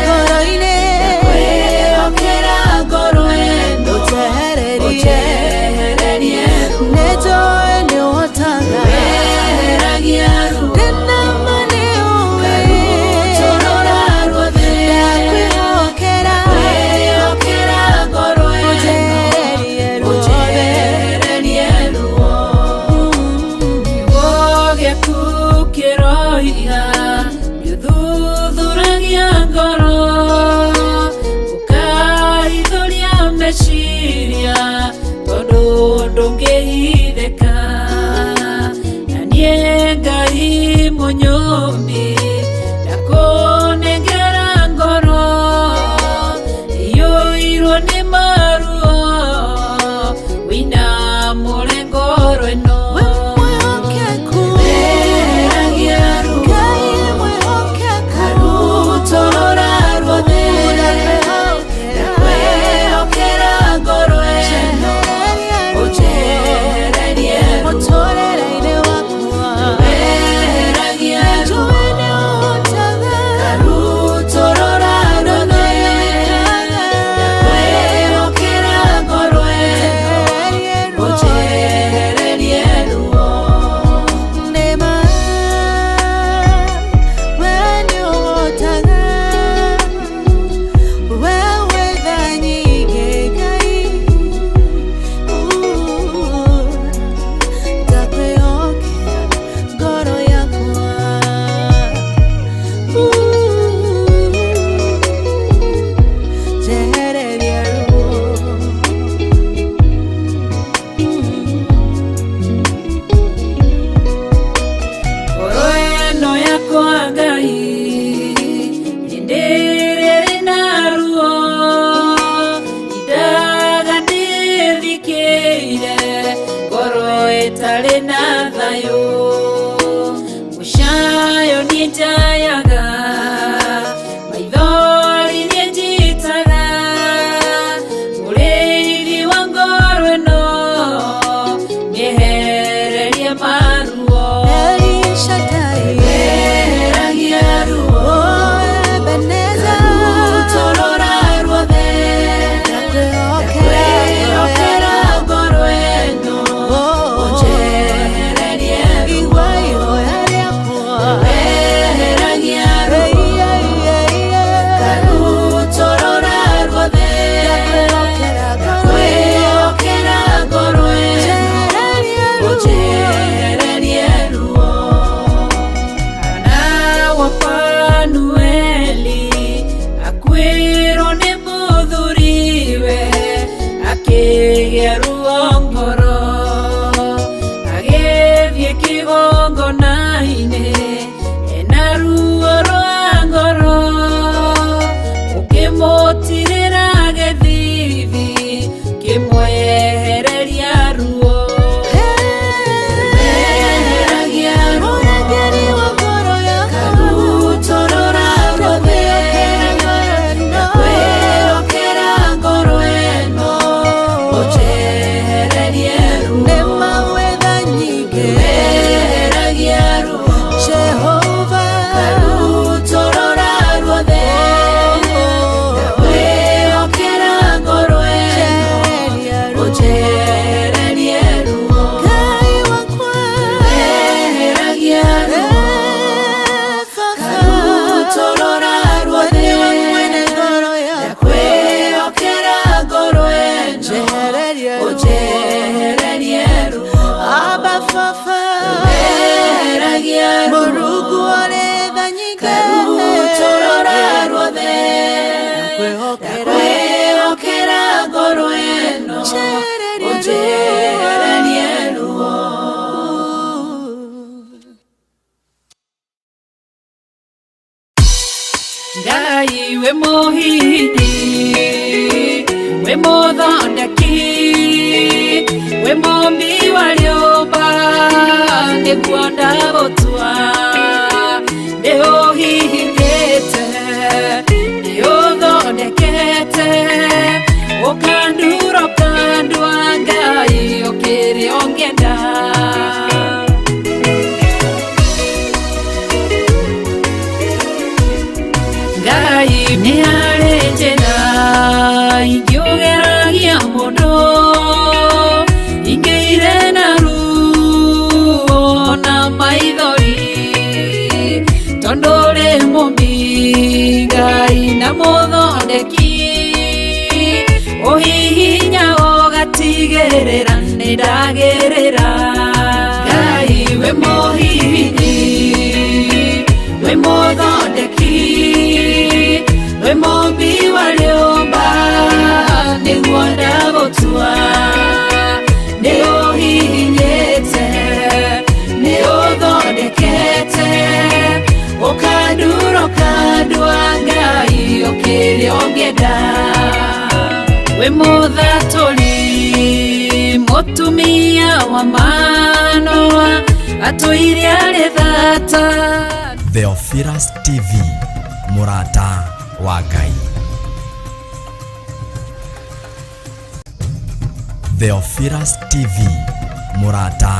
ngoro-inĩ. Kwĩhokera ngoro ĩno, Ũnjehererie. ũnjehererie ruo. Nĩnjũĩ nĩũhotaga. Eheragia ruo, Ndĩna ma nĩũĩ. ngarutũrũra ruothe, Ndakwĩhokera. Kwĩhokera ngoro ĩno, Ũnjehererie ruothe. ũnjehererie ruo. Kiugo gĩaku kĩroiga gĩthuthuragia ngoro, ũkaithũria meciria, tondũ ndũngĩhithĩka. Na niĩ Ngai mũnyũmbi, ndakũnengera ngoro iyũirwo nĩ maruo, wĩinamũre ngoro ĩno. We mwĩhokeku. Eheragia ruo, Ngai mwĩhokeku. ngarutũrũra ruothe, Ndakwĩhokera. ndakwĩhokera ngoro ĩno, Njehererie ruo. ũnjehererie ruo. Mũtũũrĩre-inĩ wakwa. Eheragia ruo, Nĩnjũĩ nĩũhotaga. ngarutũrũra ruothe, ndakwĩhokera ngoro ĩno, Njehererie ruo. ũnjehererie ruo. Nĩma, we nĩũhotaga. We wĩ tha nyingĩ, Ngai. Ndakwĩhokera ngoro yakwa. Njehererie ruo. Ngoro ĩno yakwa Ngai, hĩndĩ ĩrĩa ĩrĩ na ruo, indaga ndĩthikĩire, ngoro ĩtarĩ na thayũ. Mũcayo niĩ njayaga, maithori niĩ njitaga, mũrĩithi wa ngoro ĩno, mĩehererie maruo. El Shaddai. Eheragia ruo, Oh, Ebenezer. ngarutũrũra ruothe, Ndakwĩhokera ndakwĩhokera ngoro ĩno, Oh, ũnjehererie ruo. igua ihoya rĩakwa. Eheragia ruo, Hey, hey, hey, hey. ngarutũrũra ruothe, Ndakwĩhokera ngoro ĩno. ndakwĩhokera ngoro ĩno, Njehererie ruo. ũnjehererie ruo. Hana wa Fanueli akuĩrwo nĩ mũthuriwe, akĩgĩa ruo ngoro, agĩthiĩ kĩgongona-inĩ ena ruo rwa ngoro, ũkĩmũtirĩra gĩthithi, kĩmwehereria ruo. Eheragia ruo, Mũrangĩri wa ngoro yakwa. ngarutũrũra ruothe, Ndakwĩhokera ngoro ĩno. ndakwĩhokera ngoro ĩno, ũnjehererie We mũthondeki, we mũmbi wa rĩũmba, nĩguo ndagũtua. Nĩũhihinyĩte, nĩũthondekete, ũkandura ũkandua Ngai ũkĩrĩ ũngĩenda. Ngai nĩ harĩ njĩra ingĩũgeragia mũndũ, ingĩire na ruo na maithori, tondũ rĩ mũmbi Ngai na mũthondeki, ũhihinya ũgatigĩrĩra nĩ ndagĩrĩra. Ngai we mũhihinyi, we mũthondeki, we mũmbi wa rĩũmba, nĩguo ndagũtua. Nĩũhihinyĩte, nĩũthondekete, ũkandura ũkandua Ngai ũkĩrĩ ũngĩenda. We mũthatũri, mũtumia wa Manoa, atũire arĩ thata. Theophilus TV, mũrata wa Ngai. Theophilus TV, mũrata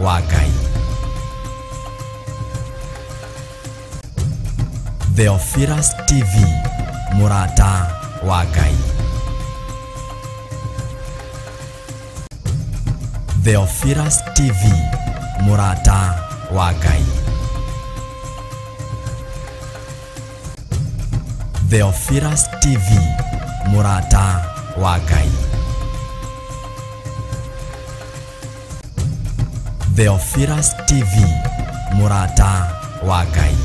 wa Ngai. Theophilus TV, mũrata wa Ngai. Theophilus TV, mũrata wa Ngai. Theophilus TV, mũrata wa Ngai. Theophilus TV, mũrata wa Ngai.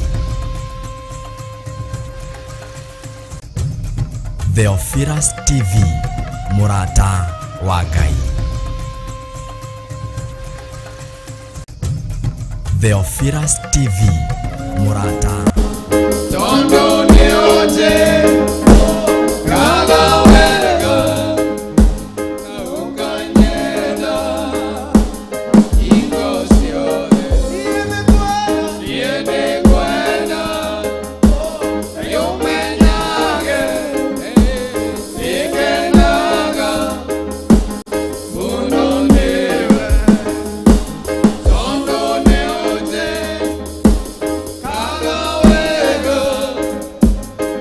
Theophilus TV, mũrata wa Ngai. Theophilus TV, mũrata. Tondũ nĩũnjĩkaga wega na ũkanyenda hingo ciothe. Niĩ nĩngwenda ũmenyage nĩngenaga mũno nĩwe. Tondũ nĩũnjĩkaga wega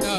na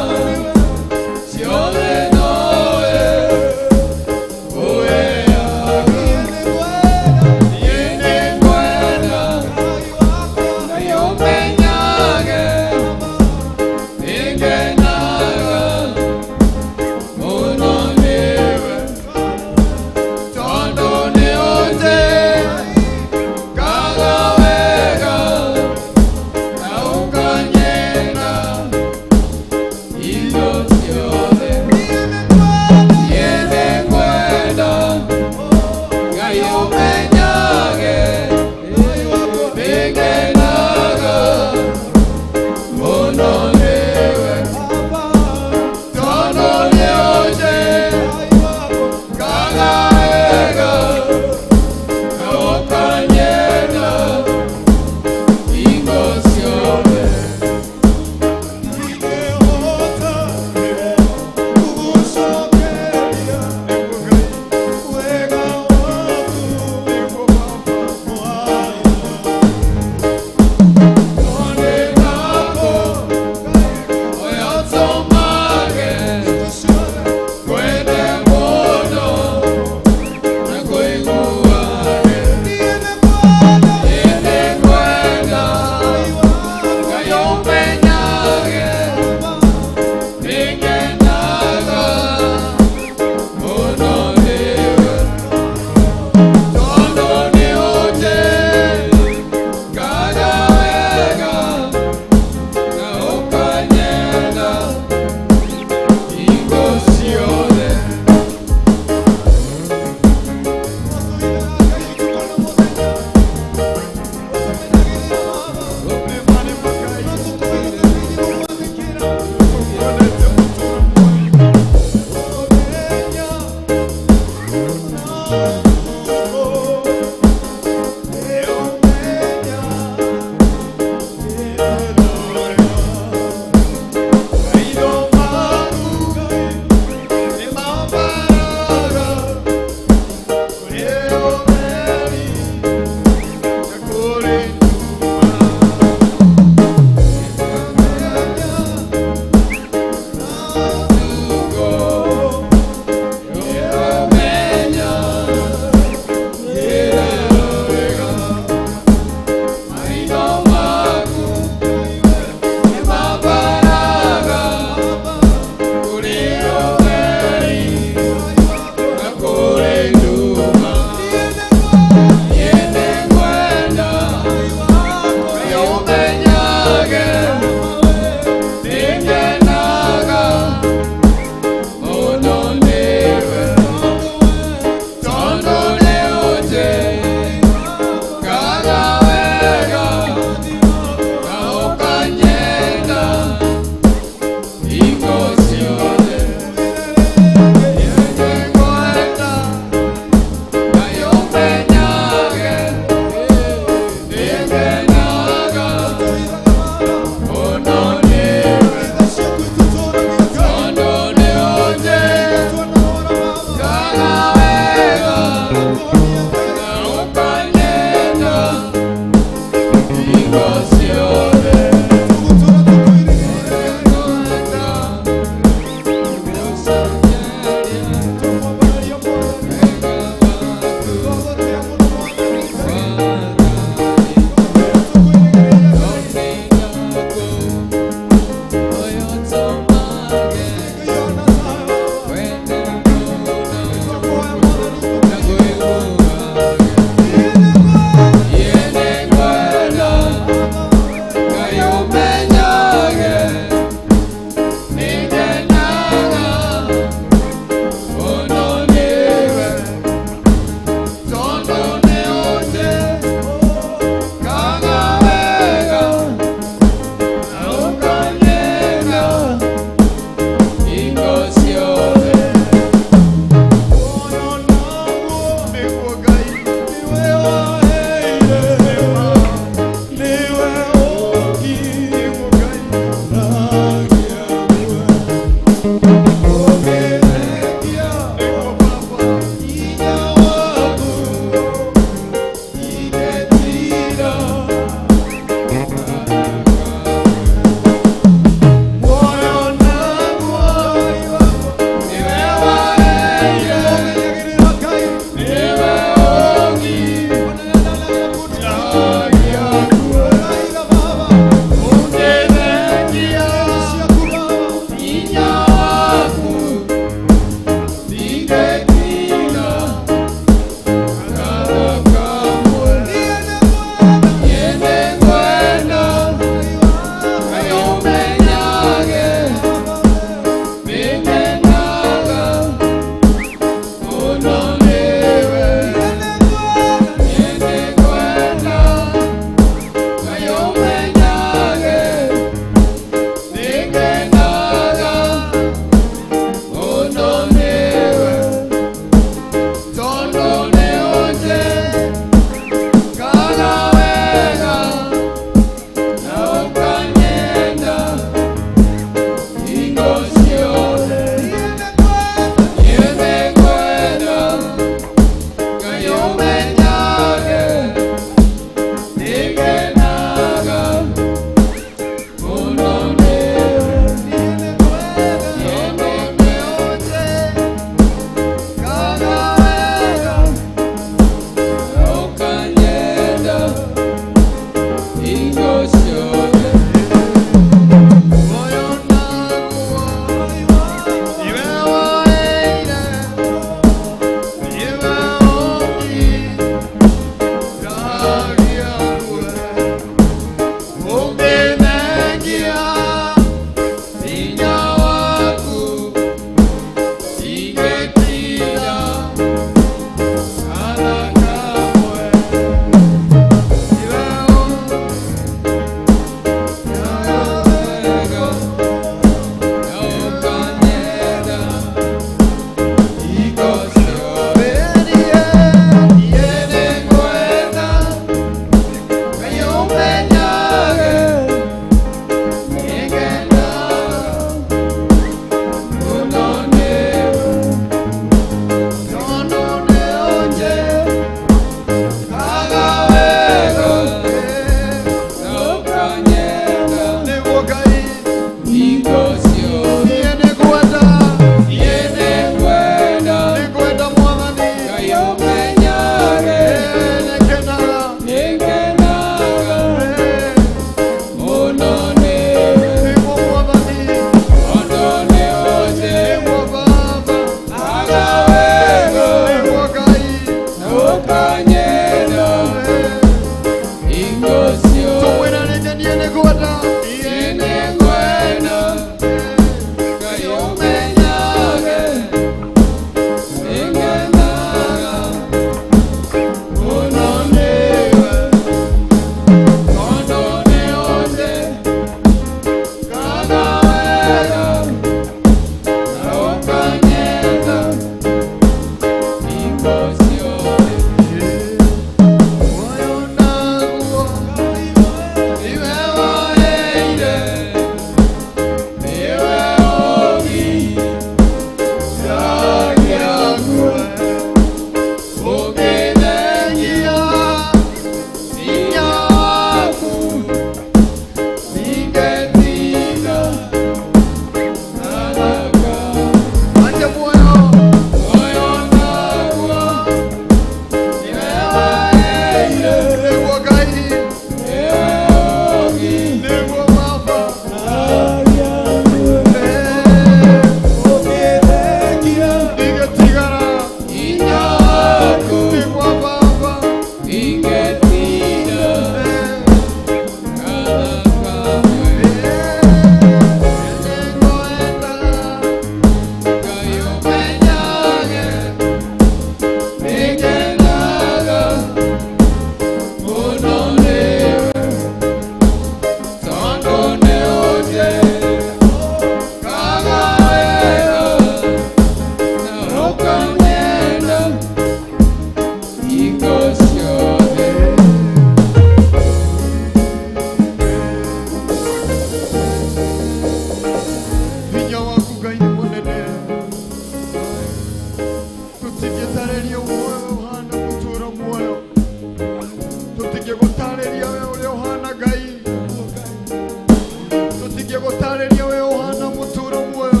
Gũtarĩria we ũhana mũtũũro muoyo,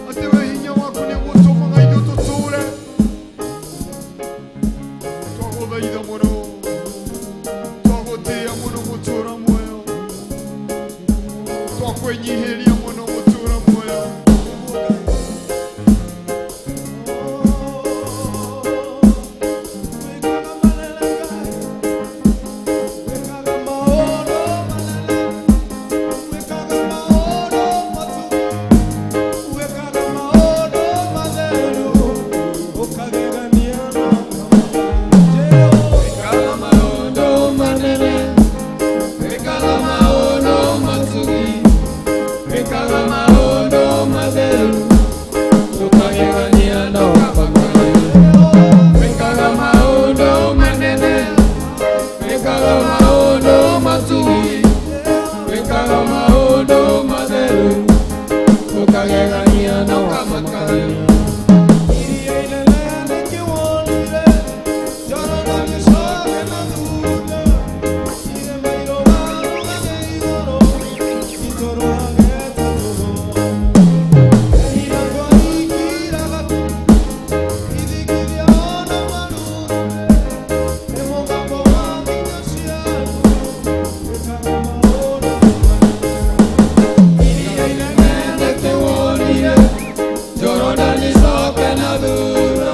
atĩ we hinya waku nĩguo ũtũmaga ithuĩ tũtũũre. Twagũthaitha mũno, twagũtĩĩa mũno mũtũũro muoyo, twakwĩnyihĩria mũno mũtũũro muoyo. Wekaga maũndũ manene, wekaga maũndũ matugi, wekaga maũndũ matheru, ũkagegania na ũkamakania. Wekaga maũndũ manene, wekaga maũndũ matugi, wekaga maũndũ matheru, ũkagegania na ũkamakania. Jorodani coke na thutha,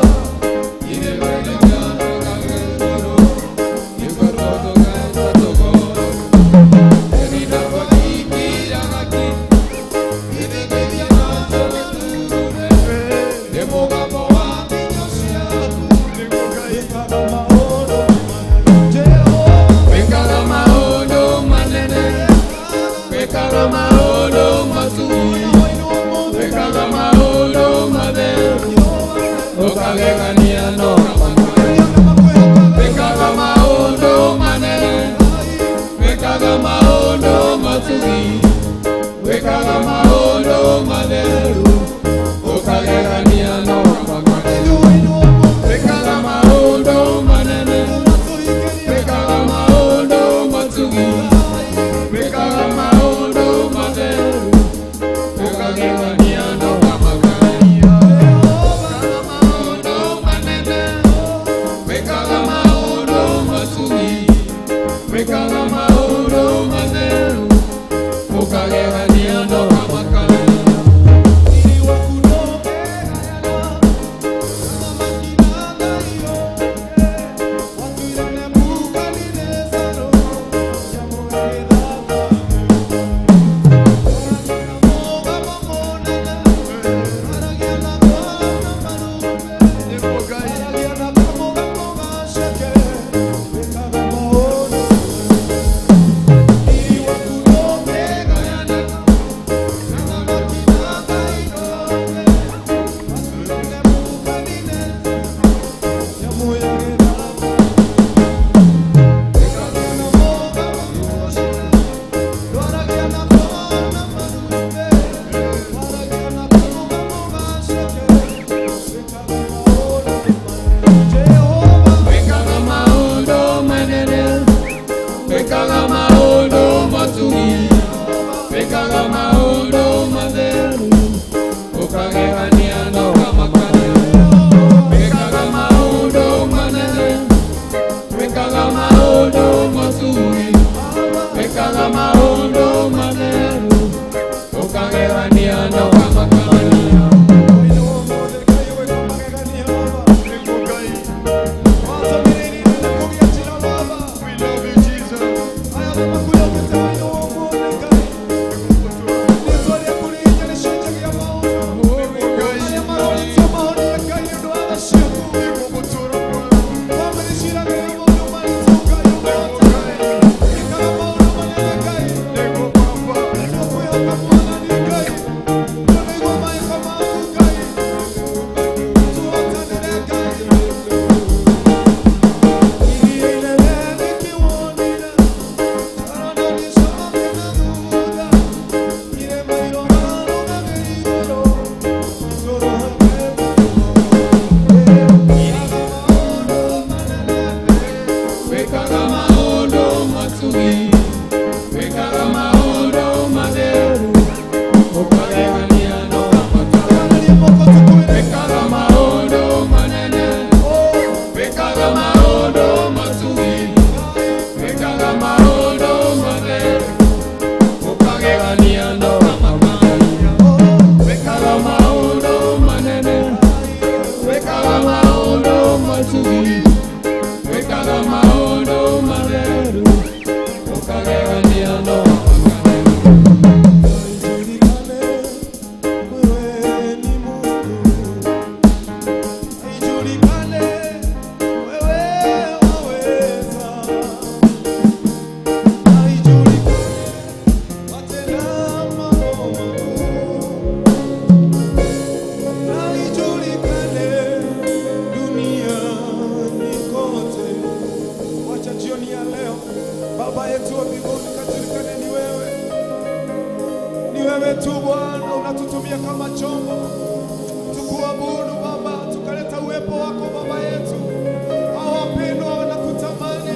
wekaga maũndũ manene, wekaga maũndũ matugi, wekaga maũndũ matheru, ũkagegania na ũkamakania. Wekaga maũndũ manene, wekaga maũndũ matugi, wekaga maũndũ matheru, ũkagegania na ũkamakania. Wekaga maũndũ manene, wekaga maũndũ matugi, wekaga maũndũ matheru, ũkagegania na ũkamakania. Wekaga maũndũ manene, wekaga maũndũ matugi, wekaga maũndũ matheru, wewe tu Bwana unatutumia kama chombo tukuabudu Baba, tukaleta uwepo wako Baba yetu. Hao wapendwa wanakutamani,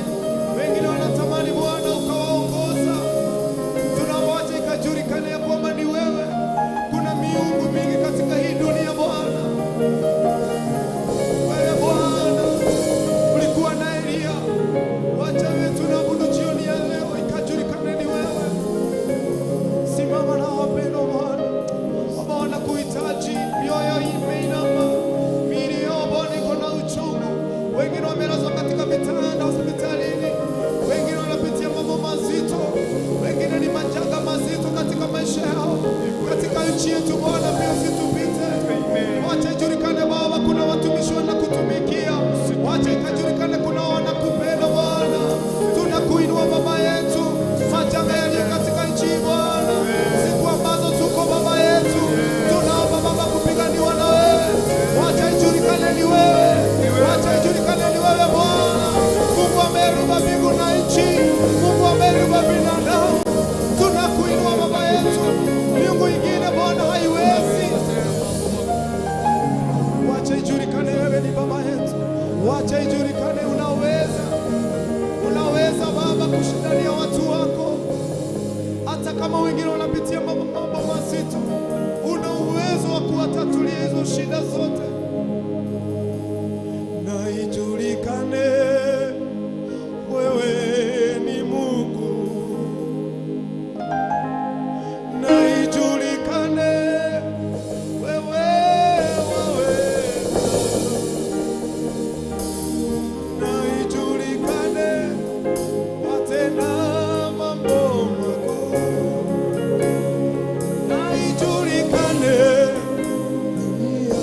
wengine wanatamani Bwana ukawaongoza. Tunawacha ikajulikane ya kwamba ni wewe. Kuna miungu mingi katika hii dunia Bwana. Wewe Bwana ulikuwa na Eliya, wacha wewe tunaabudu jioni ya leo ikajulikane ni wewe. Simama na wapendwa Bwana, ambao wanakuhitaji, mioyo imeinama, miili yao Bwana iko na uchungu, wengine wamelazwa katika vitanda hospitalini, wengine wanapitia mambo mazito, wengine ni majanga mazito katika maisha yao, katika nchi yetu Bwana, pia usitupite. Wacha ijulikane Baba, kuna watumishi wanakutumikia, wacha ikajulikane kuna wanakupenda Bwana. Tunakuinua Baba yetu, majanga yaliyo katika nchi hii Bwana, siku ambazo tuko Baba yetu, tunaomba Baba kupiganiwa na wewe, wacha ijulikane ni wewe, wacha ijulikane ni wewe Bwana, Mungu ameumba mbingu na nchi, Mungu ameumba binadamu. Tunakuinua Baba yetu, miungu ingine Bwana haiwezi. Wacha ijulikane wewe ni Baba yetu, wacha ijulikane unaweza, unaweza Baba kushindania watu wako, hata kama wengine wanapitia mambo mazito, una uwezo wa kuwatatulia hizo shida zote. Na ijulikane wewe ni Mungu, na ijulikane wewe waweza, na ijulikane watenda mambo makuu, na ijulikane dunia.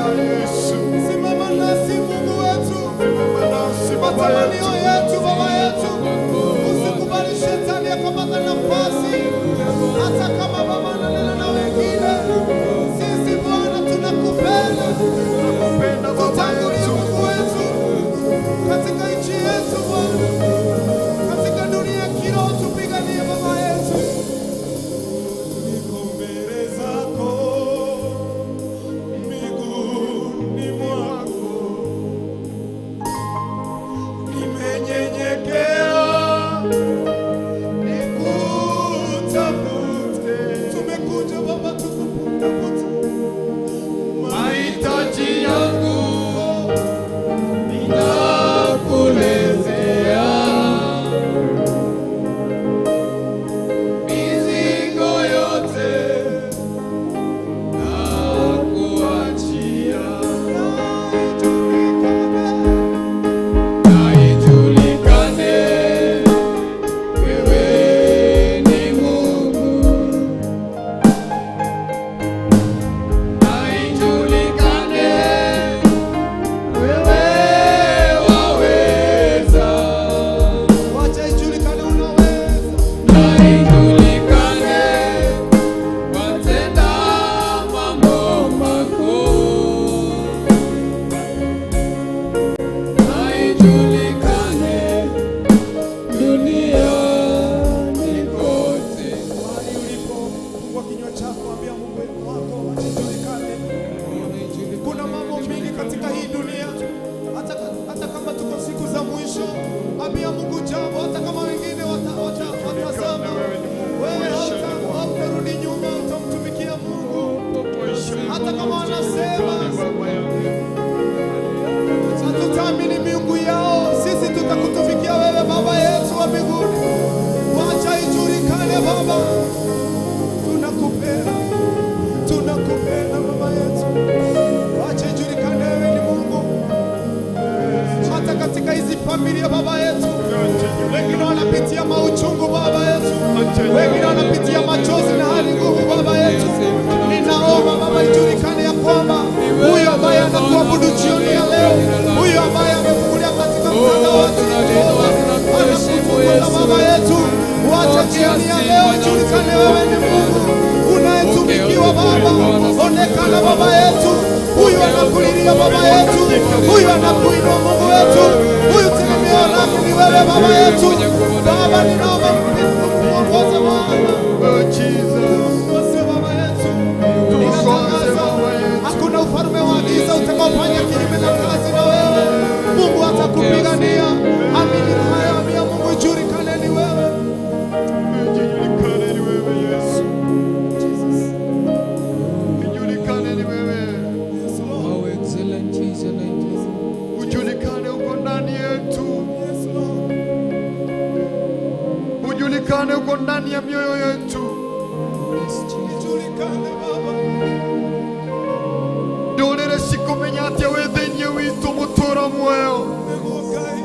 Simama nasi Mungu wetu, matamanio yetu Baba yetu, usikubali shetani akapata nafasi, hata kama Baba ananena na wengine. Sisi Bwana tunakupenda, tutangulie Mungu wetu katika nchi yetu Bwana, katika dunia ya kiroho tupiganie Baba yetu. Niko mbele zako miguuni mwako, nimenyenyekea nikutafute. Tumekuja Baba tukutafute, Mahitaji yangu ninakuletea, mizigo yote nakuachia, na ijulikane wewe ni Mungu. Na ijulikane wewe waweza, wacha ijulikane unaweza. na ijulikane watenda mambo makuu, na ijulikane duniani kote. Mahali ulipo, fungua kinywa chako, ambia Mungu wako, wacha ijulikane. Kuna mambo mengi katika hii dunia, hata kama tuko siku za mwisho, ambia Mungu jambo, hata kama wengine watazama, wewe hautarudi nyuma, utamtumikia Mungu hata kama wanasema hatutaamini miungu yao, sisi tutakutumikia wewe Baba yetu wa mbinguni. Wacha ijulikane Baba, tunakupenda, tunakupenda Baba yetu. Wacha ijulikane wewe ni Mungu, hata katika hizi familia Baba yetu, wengine wanapitia mauchungu Baba yetu, wengine wanapitia machozi na hali ngumu Baba yetu. Ninaomba Baba, ijulikane ya kwamba huyo ambaye anakuabudu jioni ya leo, huyo ambaye amefungulia katika mtandao wa Jehova, anakutukuza Baba yetu. Wacha jioni ya leo ijulikane wewe ni Mungu unayetumikiwa Baba. Onekana Baba yetu, huyu anakulilia Baba yetu, huyu anakuinua Mungu wetu, huyu tegemeo lake ni wewe Baba yetu. Baba, ninaomba muongoze Bwana, muongoze Baba yetu. Ninatangaza hakuna ufalme wa giza utakaofanya kinyume na kazi na wewe. Mungu atakupigania. Amini haya, ambia Mungu ijulikane ni wewe. Ijulikane ni wewe Yesu. Ijulikane ni wewe. Yes, Lord. How excellent is your name. Ujulikane uko ndani yetu. Yes, Lord. Ujulikane uko ndani ya mioyo yetu. Yes, Jesus. Ijulikane Baba. Ndũrĩrĩ cikũmenya atĩa wĩ thĩinĩ witũ mũtũũra muoyo. Nĩguo Ngai.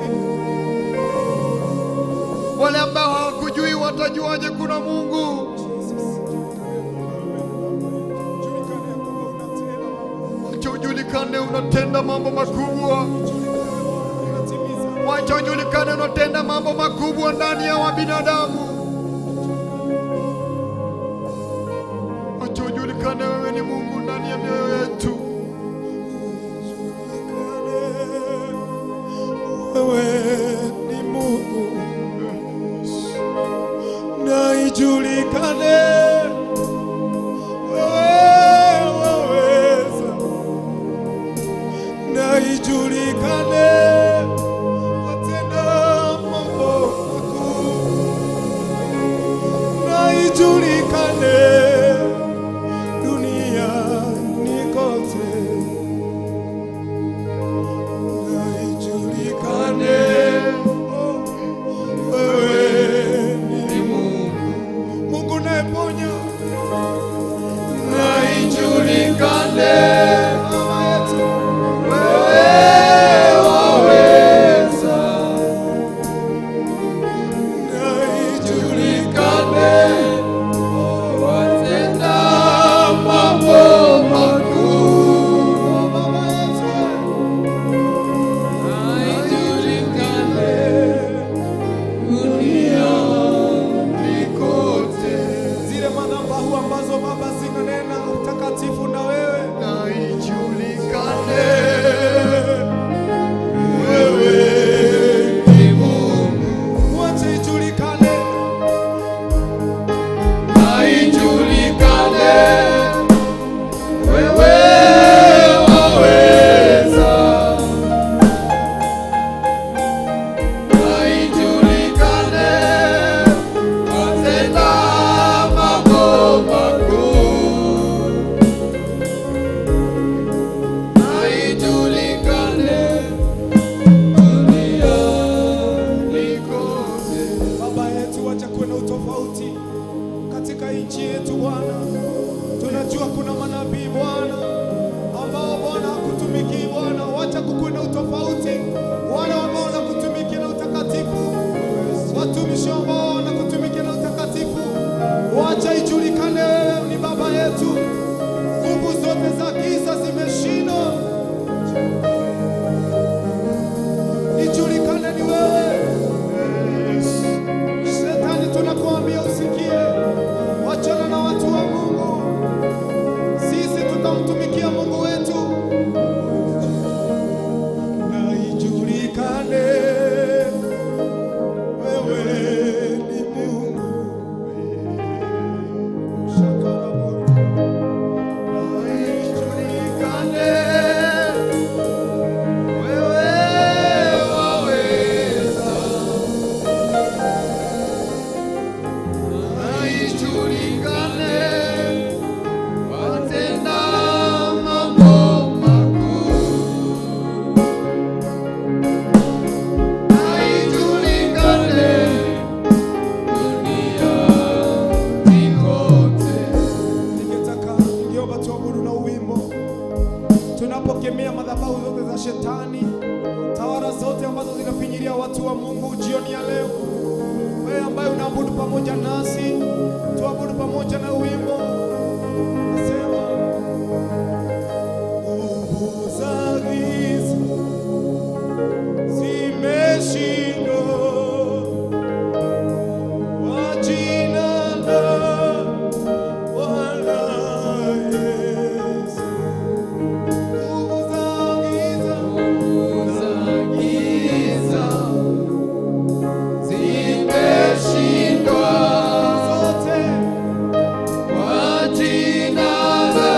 Wale ambao hawakujui watajuaje kuna Mungu? Jesus. Ijulikane ya kwamba unatenda Baba. Wacha ujulikane unatenda mambo makubwa. Ijulikane Bwana unatimiza. Wacha ujulikane unatenda mambo makubwa ndani ya wabinadamu. Wacha ujulikane wewe ni Mungu ndani ya mioyo yetu. Wewe ni Mungu na ijulikane wewe waweza, na ijulikane watenda mambo makuu, na ijulikane duniani kote, na ijulikane wewe ni Mungu, Mungu unayeponya, Na ijulikane Baba yetu. wewe waweza, Na ijulikane Tunapokemea madhabahu zote za shetani, tawala zote ambazo zinafinyilia watu wa Mungu jioni ya leo. Wewe ambaye unaabudu pamoja nasi, tuabudu pamoja na wimbo. Nasema nguvu za giza zimeshindwa kwa jina la Bwana Yesu. Nguvu za giza Zimeshindwa zote kwa jina la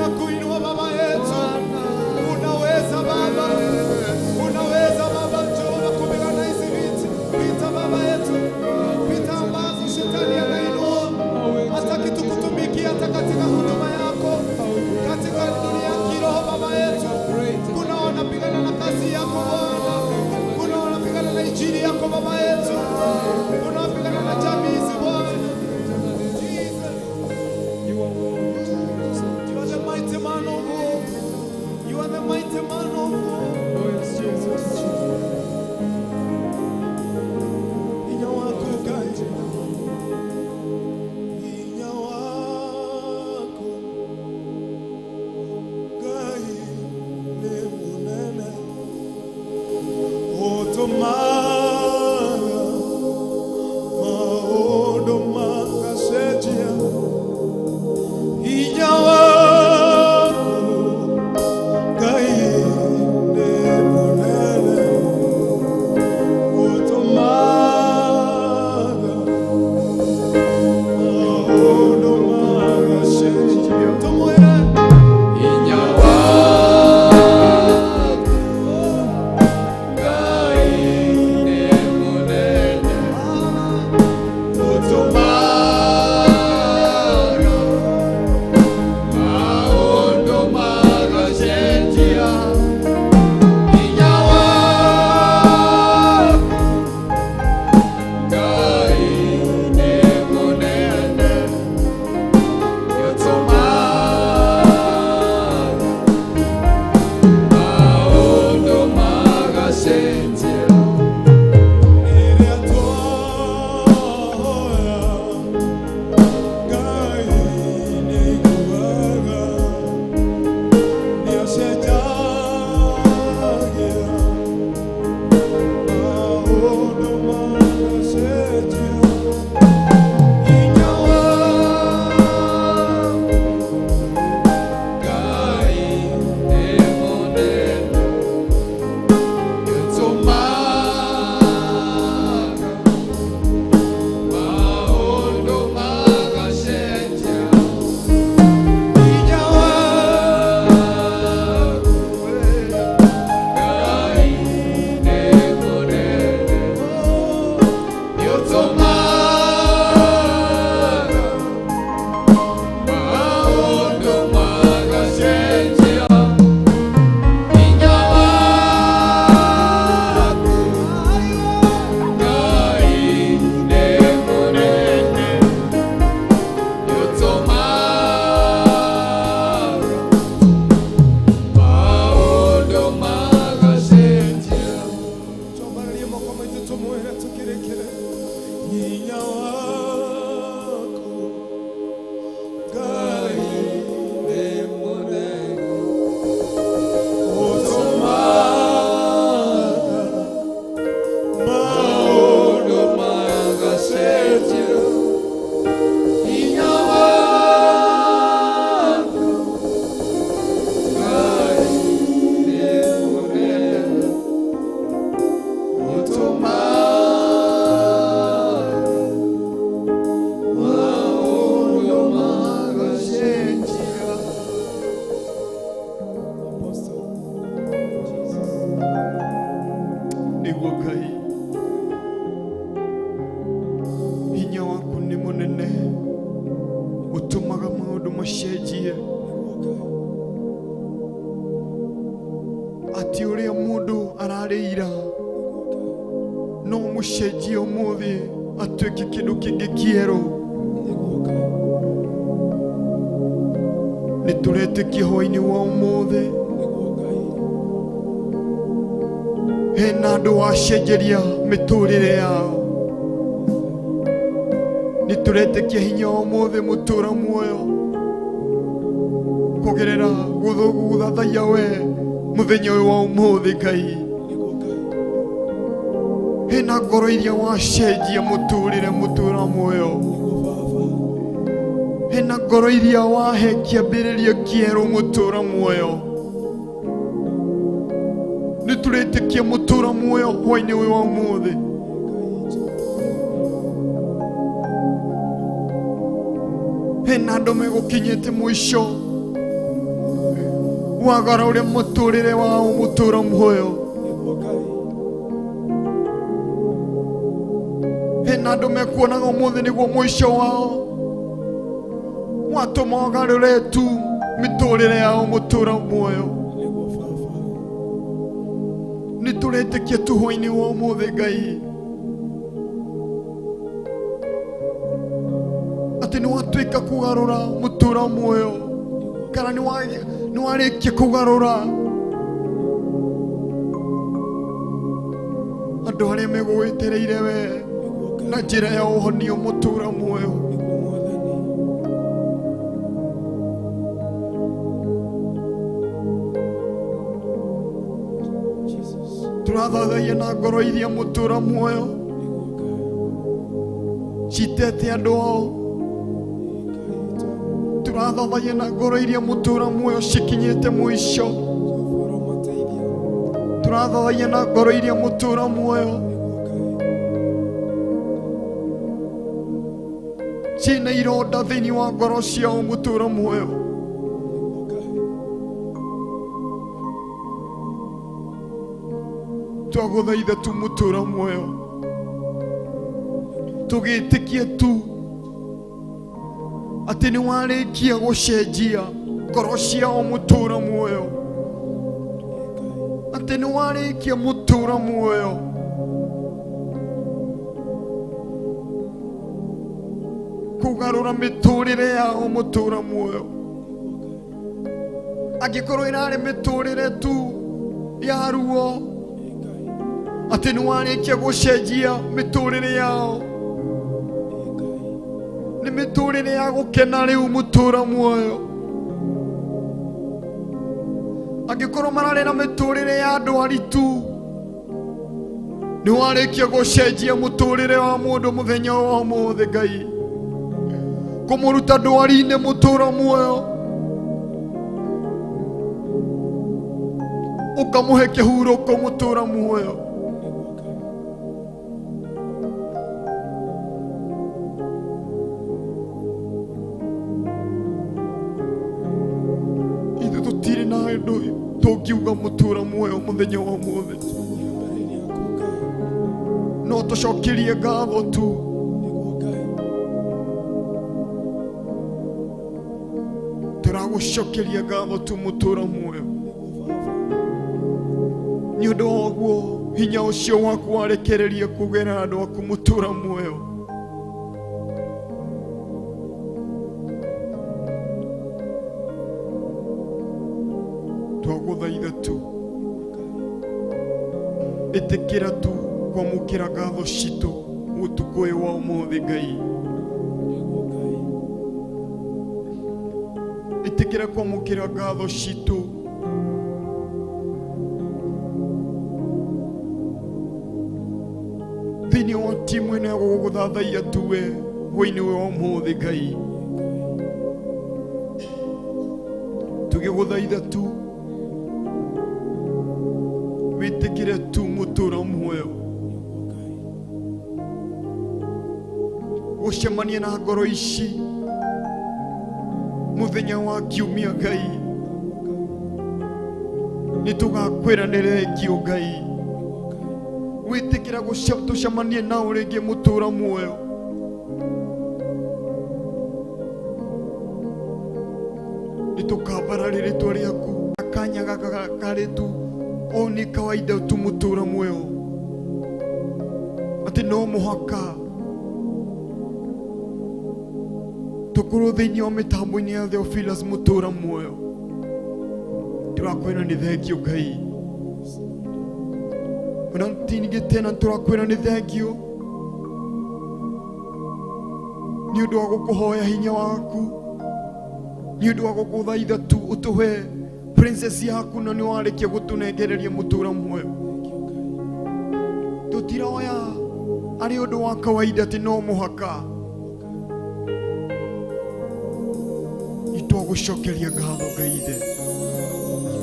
Tunakuinua Baba yetu, unaweza Baba, unaweza Baba, njoo na kupigana hizi vita, vita Baba yetu, vita ambazo shetani anainua, hataki tukutumikia hata katika huduma yako, katika dunia ya kiroho Baba yetu, kuna wanapigana na kazi yako Bwana, kuna wanapigana na injili yako Baba yetu, kuna wanapigana na jamii hizi Bwana. Jesus. You are worthy to be exalted. You are the mighty man of war. You are the mighty man of war. Oh yes, Jesus. Hinya wako Ngai. Hinya wako Ngai ni munene. Otomaga maondo makasejia. Hinya wako Ngai ni munene. Otomaga maondo makasejia. Tumwere. Hinya waku Ngai nĩ mũnene, ũtũmaga maũndũ magacenjia. Hinya waku Ngai nĩ mũnene, ũtũmaga maũndũ magacenjia. Rĩrĩa twahoya, Ngai nĩaiguaga, nĩacenjagia maũndũ magacenjia. Hinya waku Ngai nĩ mũnene, ũtũmaga maũndũ magacenjia. Hinya waku Ngai nĩ mũnene, ũtũmaga maũndũ magacenjia. Hinya waku Ngai nĩ mũnene, ũtũmaga maũndũ magacenjia. Twambararie moko maitũ tũmwĩre tũkĩrĩkĩre hinya waku Ngai Nĩ mũnene, ũtũmaga maũndũ magacenjia. Hinya waku Ngai nĩ mũnene, ũtũmaga maũndũ magacenjia. Apostle Nĩguo Ngai, hinya waku nĩ mũnene, ũtũmaga maũndũ macenjie. Atĩ ũrĩa mũndũ ararĩ ira no mũcenjie ũmũthĩ atuĩke kĩndũ kĩngĩ kĩerũ. Nĩ tũretĩkia hwaĩ-inĩ wa ũmũthĩ hena andũ wacenjeria mĩtũrĩre yao. Nĩ tũretĩkia hinya wa ũmũthĩ mũtũra muoyo kũgerera gũthathaiya we mũthenya ũyũ wa ũmũthĩ Ngai. Hena ngoro iria wacenjia mũtũrĩre mũtũra muoyo. Hena ngoro iria wahe kĩambĩrĩria kĩerũ mũtũra muoyo. Nĩ tũretĩkia mũtũra muoyo hwaĩ-inĩ ũyũ wa ũmũthĩ. Hena andũ megũkinyĩte mũico. Wagarũre mũtũrĩre wao mũtũra muoyo. Nĩguo Ngai. Hena andũ mekuonaga ũmũthĩ nĩguo mũico wao. Watũma ũgarũre tu mĩtũrĩre yao mũtũra muoyo. Nĩguo Baba. Nĩ tũretĩkia tu hwainĩ wa ũmũthĩ Ngai atĩ nĩ watuĩka kũgarũra mũtũra muoyo, kana nĩ warĩkia kũgarũra andũ arĩa megũgwĩtereire we Nĩguo Ngai. na njĩra ya ũhonio mũtũra muoyo. Nĩguo Mwathani. Jesus. Tũrathathaia na ngoro iria mũtũra muoyo Nĩguo Ngai. citete andũ ao. Ngai witũ. Tũrathathaia na ngoro iria mũtũra muoyo cikinyĩte mũico. Jehova ũromateithia. Tũrathathaia na ngoro iria mũtũra muoyo Nĩguo Ngai. ciĩna ironda thĩinĩ wa ngoro ciao mũtũra muoyo. Nĩguo Ngai. Twagũthaitha tu mũtũra muoyo, tũgĩtĩkie tu atĩ nĩ warĩkia gũcenjia ngoro ciao mũtũra muoyo, Ngai. atĩ nĩ warĩkia mũtũra muoyo kũgarũra mĩtũrĩre yao mũtũra muoyo. Angĩkorwo ĩrarĩ mĩtũrĩre tu ya ruo, Ngai. atĩ nĩ warĩkia gũcenjia mĩtũrĩre yao Ngai. nĩ mĩtũrĩre ya gũkena rĩu mũtũra muoyo. Angĩkorwo mararĩ na mĩtũrĩre ya ndwari tu, nĩ warĩkia gũcenjia mũtũrĩre wa mũndũ mũthenya wa ũmũthĩ Ngai, kũmũruta ndwari-inĩ mũtũra muoyo, ũkamũhe kĩhurũko mũtũra muoyo. Nĩguo Ngai. Ithuĩ tũtirĩ na ũndũ tũngiuga mũtũra muoyo mũthenya wa ũmũthĩ, Tũnyia mbere-inĩ yaku Ngai. no tũcokerie ngatho tu. Nĩguo Ngai. Tũragũcokeria ngatho tu mũtũra muoyo Nĩguo Baba. nĩ ũndũ wa ũguo hinya ũcio waku warekereria kũgerera andũ aku mũtũra muoyo. Twagũthaitha tu, ĩtĩkĩra tu kwamũkĩra ngatho citũ ũtukũ ũyũ wa ũmũthĩ Ngai. Nĩguo Ngai. Ĩtĩkĩra kwamũkĩra ngatho citũ thĩinĩ wa timu ĩno ya gũgũthathaiya tuwe hwainĩ ũyũ wa ũmũthĩ Ngai. Tũgĩgũthaitha tu wĩtĩkĩre tu mũtũra muoyo Nĩguo Ngai. gũcemania na ngoro ici mũthenya wa kiumia Ngai. Nĩ tũgakwĩra nĩ rengio Ngai, Nĩguo Ngai. wĩtĩkĩra tũcemanie nao rĩngĩ mũtũra muoyo. Nĩ tũkambararia rĩtwa rĩaku akanya gaka karĩ tu o nĩ kawaida tu mũtũra muoyo, atĩ no mũhaka tũkorwo thĩinĩ wa mĩtambo-inĩ ya Theophilus mũtũra muoyo. Tũrakwĩra nĩ thengio Ngai, ona tingĩ tena tũrakwĩra nĩ thengio nĩ ũndũ wa gũkũhoya hinya waku, nĩ ũndũ wa gũkũthaitha tu ũtũhe princess yaku, na nĩ warĩkia gũtũnengereria mũtũra muoyo. Thank you Ngai. Tũtiroya arĩ ũndũ wa kawaida atĩ no mũhaka nĩtwagũcokeria ngatho Ngai ithe.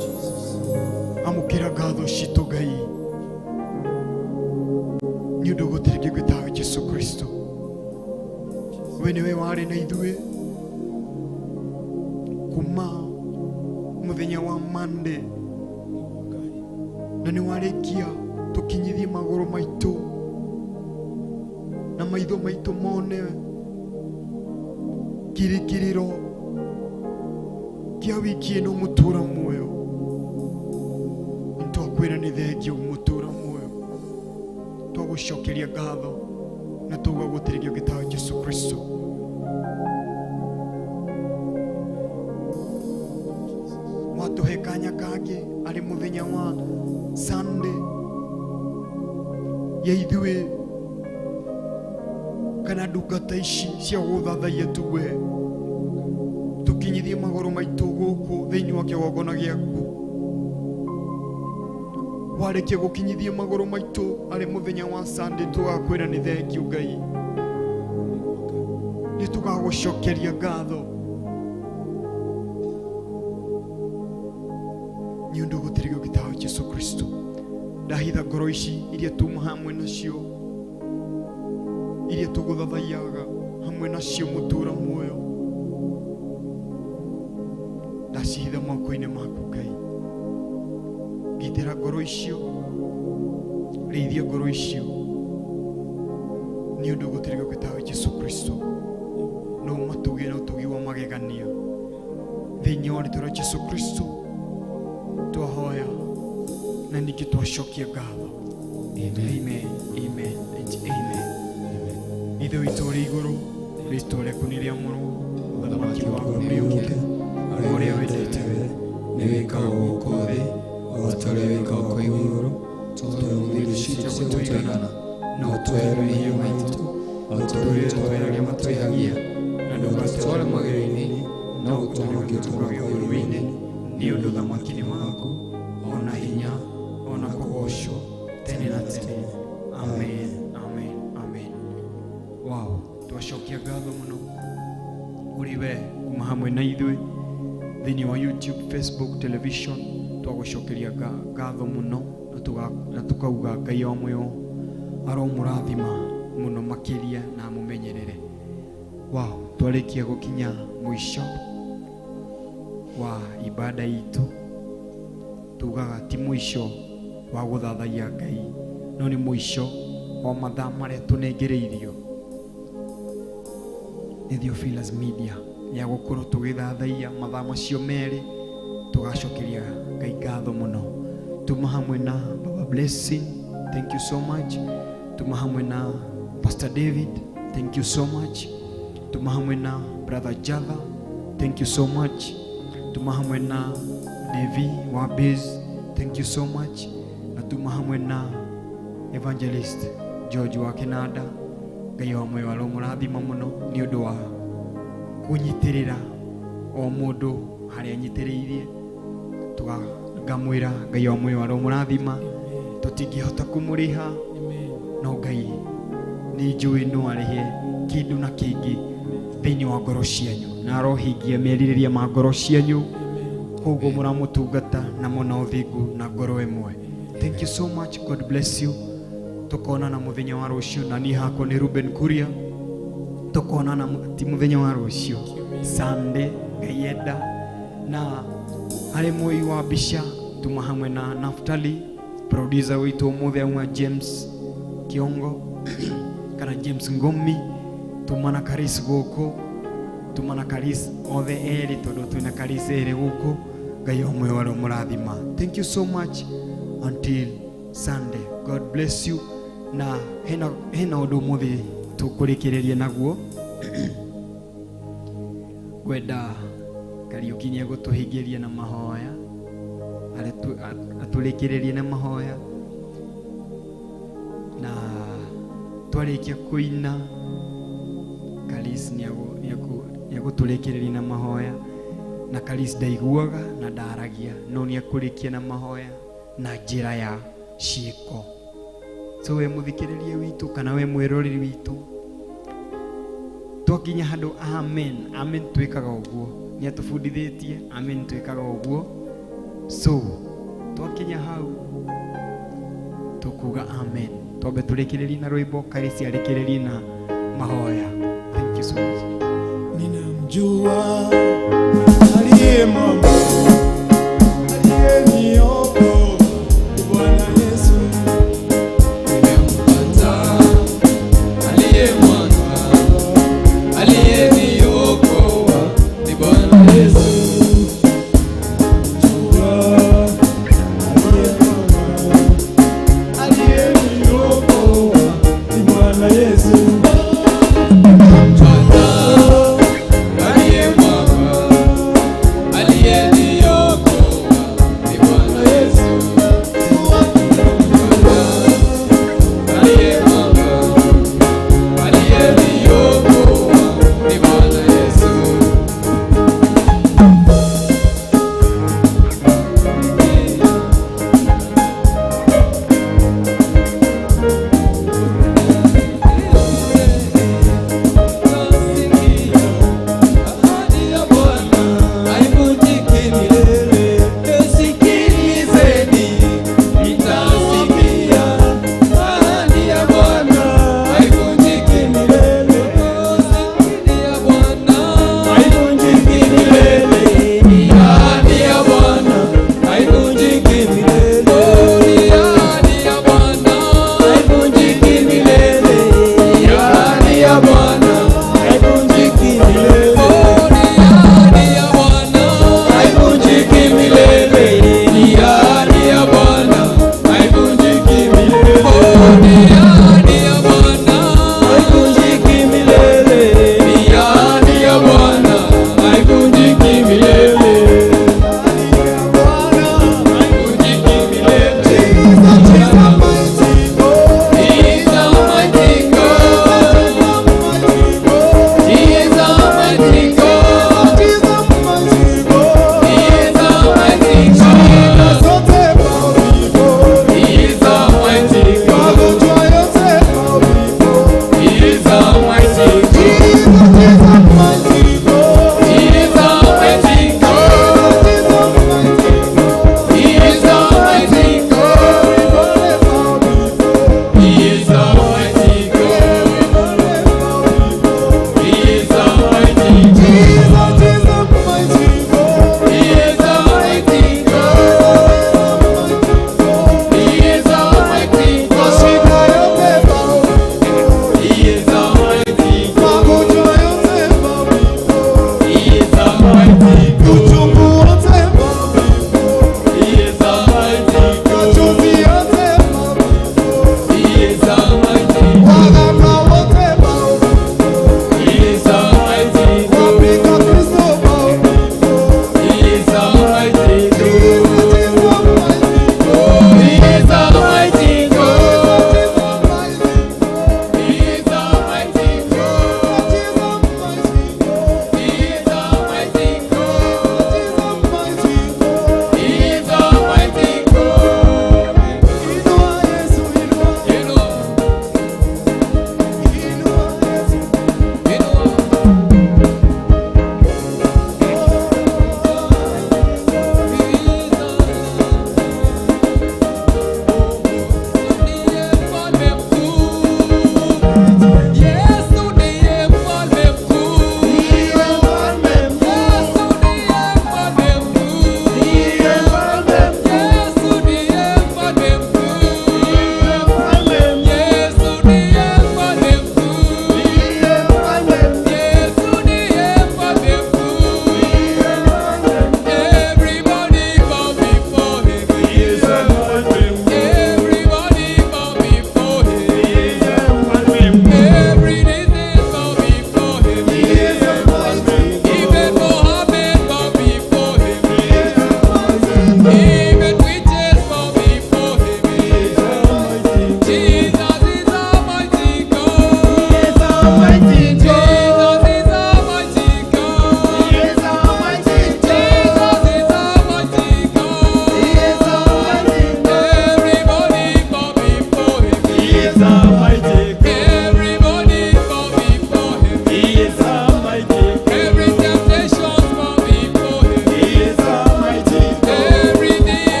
Jesus. Amũkĩra ngatho citũ Ngai nĩ ũndũ gũtirĩ kĩngĩ tawe Jesu Kristo. We nĩwe warĩ na ithuĩ kuma Muthenya wa Monday na nĩ warĩkia tũkinyithie magũrũ maitũ na maitho maitũ mone kĩrĩkĩrĩro kĩa wiki ĩno mũtũra muoyo. Nĩtwakwĩra nĩ thengio mũtũra muoyo, twagũcokeria ngatho na tuga gũtirĩ kĩngĩ ta Jesu Kristo. Watũhe kanya kangĩ arĩ mũthenya wa Sunday ya ithuĩ kana ndungata ici cia gũthathaiya tuwe tũkinyithie magũrũ maitũ gũkũ thĩinĩ wa kĩgongona gĩaku. Warĩkia gũkinyithia magũrũ maitũ arĩ mũthenya wa Sunday tũgakwĩra nĩ thengio Ngai, nĩ tũgagũcokeria ngatho nĩ ũndũ gũtirĩ kĩngĩ ta Jesu Kristo. Ndahitha ngoro ici iria tuma hamwe nacio, iria tũgũthathaiyaga hamwe nacio mũtũra muoyo, ndacihitha moko-inĩ maku Ngai. Gitĩra ngoro icio, rĩithia ngoro icio nĩ ũndũ gũtirĩ kĩngĩ ta Jesu Kristo. No matũgie na ũtugi wa magegania thĩinĩ wa rĩtwa rĩa Jesu Kristo twahoya na ningĩ twacokia ngatho. Amen, amen and amen. Ithe witũ ũrĩ igũrũ, rĩtwa rĩaku nĩ rĩamũrwo, ũthamaki waku nĩ ũũke, ũrĩa wendete nĩ wĩkagwo gũkũ thĩ o ta ũrĩa wĩkagwo kũu igũrũ. Tũhe ũmũthĩ irio citũ cia gũtũigana, na ũtũhere mehia maitũ o ta ũrĩa tũheere arĩa matwĩhagia, na ndũgatũtware magerio-inĩ, no ũtũhonokie kuuma ũũru-inĩ. Nĩ ũndũ ũthamaki nĩ waku, ona hinya, ona kũgoocwo tene na tene. Amen, amen, amen. Wow, twacokia ngatho mũno kũrĩ we kuma hamwe na ithuĩ thĩinĩ wa YouTube, Facebook, television. Twagũcokeria ngatho mũno na tũkauga Ngai wa muoyo aromũrathima mũno makĩria na amũmenyerere. Wow, twarĩkia gũkinya mũico wa ibada itũ. Tugaga ti mũico wa gũthathaiya Ngai, no nĩ mũico wa mathaa marĩa tũnengereirio nĩ Theophilus Media ya gũkorwo tũgĩthathaiya mathaa macio merĩ. Tũgacokeria Ngai ngatho mũno. Tuma hamwe na Baba Blessing, thank you so much. Tuma hamwe na Pastor David, thank you so much. Tuma hamwe na Brother Java, thank you so much. Tuma hamwe na Devi wa Biz, thank you so much. Na tuma hamwe na Evangelist George wa Kenada, Ngai wa muoyo aromũrathima mũno nĩ ũndũ wa kũnyitĩrĩra o mũndũ harĩa anyitĩrĩirie. Ngamwĩra Ngai wa muoyo aromũrathima, tũtingĩhota kũmũrĩha, no Ngai nĩ njũĩ no arĩhe kĩndũ na kĩngĩ thĩinĩ wa ngoro cianyu, na arohingia merirĩria ma ngoro cianyu. Koguo mũramũtungata na mũna ũthingu na ngoro ĩmwe. Thank you so much, God bless you. Tũkonana mũthenya wa rũciũ, na niĩ hakwa nĩ Ruben Kuria. Tũkonana ti mũthenya wa rũciũ, Sunday, Ngai enda. Na harĩ mũi wa mbica tuma hamwe na Naftali, producer witũ ũmũthĩ auma James Kiongo kana James Ngomi. Tuma na Karis gũkũ, tuma na Karis othe erĩ tondũ twĩna Karis erĩ gũkũ. Ngai o muoyo aromũrathima. Thank you so much until Sunday. God bless you. Na hena ũndũ ũmũthĩ tũkũrĩkĩrĩria naguo. Ngwenda Kariũki nĩ egũtũhingĩria na mahoya, atũrĩkĩrĩrie na mahoya, na twarĩkia kũina Karis nĩ egũtũrĩkĩrĩria na mahoya. Na Karis ndaiguaga na ndaragia, no nĩ ekũrĩkia na mahoya na njĩra ya ciĩko. So we mũthikĩrĩria witũ kana we mwĩroreri witũ, twakinya handũ amen, amen twĩkaga ũguo, nĩ atũbundithĩtie amen twĩkaga ũguo. So twakinya hau tũkuga amen. Twambe tũrĩkĩrĩrie na rwĩmbo, Karis arĩkĩrĩrie na mahoya. Thank you so much. Ninamjua aliye mwamba.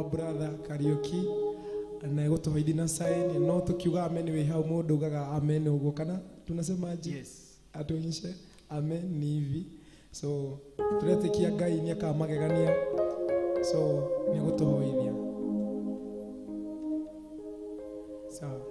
Our brother Kariuki na egũtũhoithia na sign no tukiuga amen wĩ hau mũndũ ugaga amen ũguo kana tunasema aje? Yes. Atuonyeshe amen ni hivi. So turetĩkia Ngai nĩ akamagegania, so nĩ egũtũhoithia. Sawa.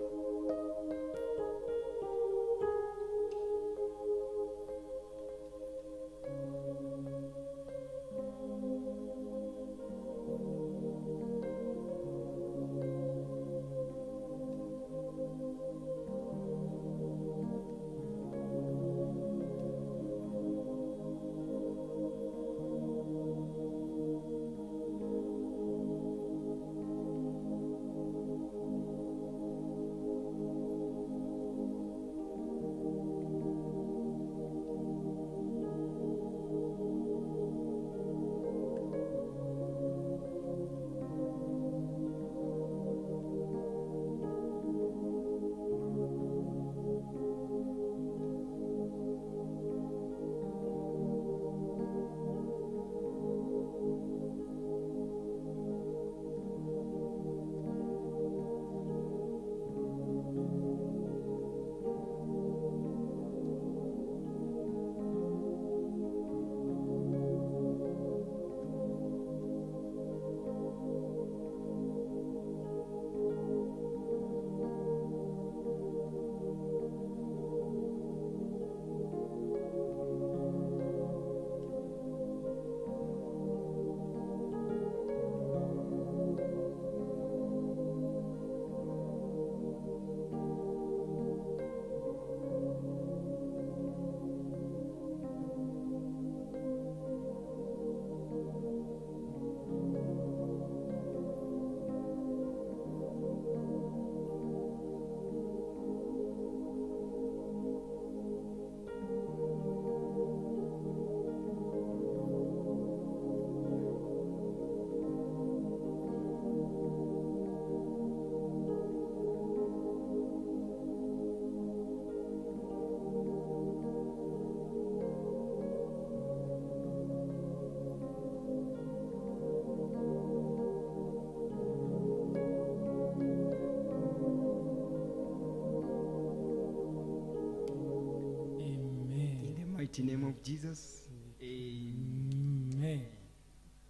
Mighty name of Jesus. Amen.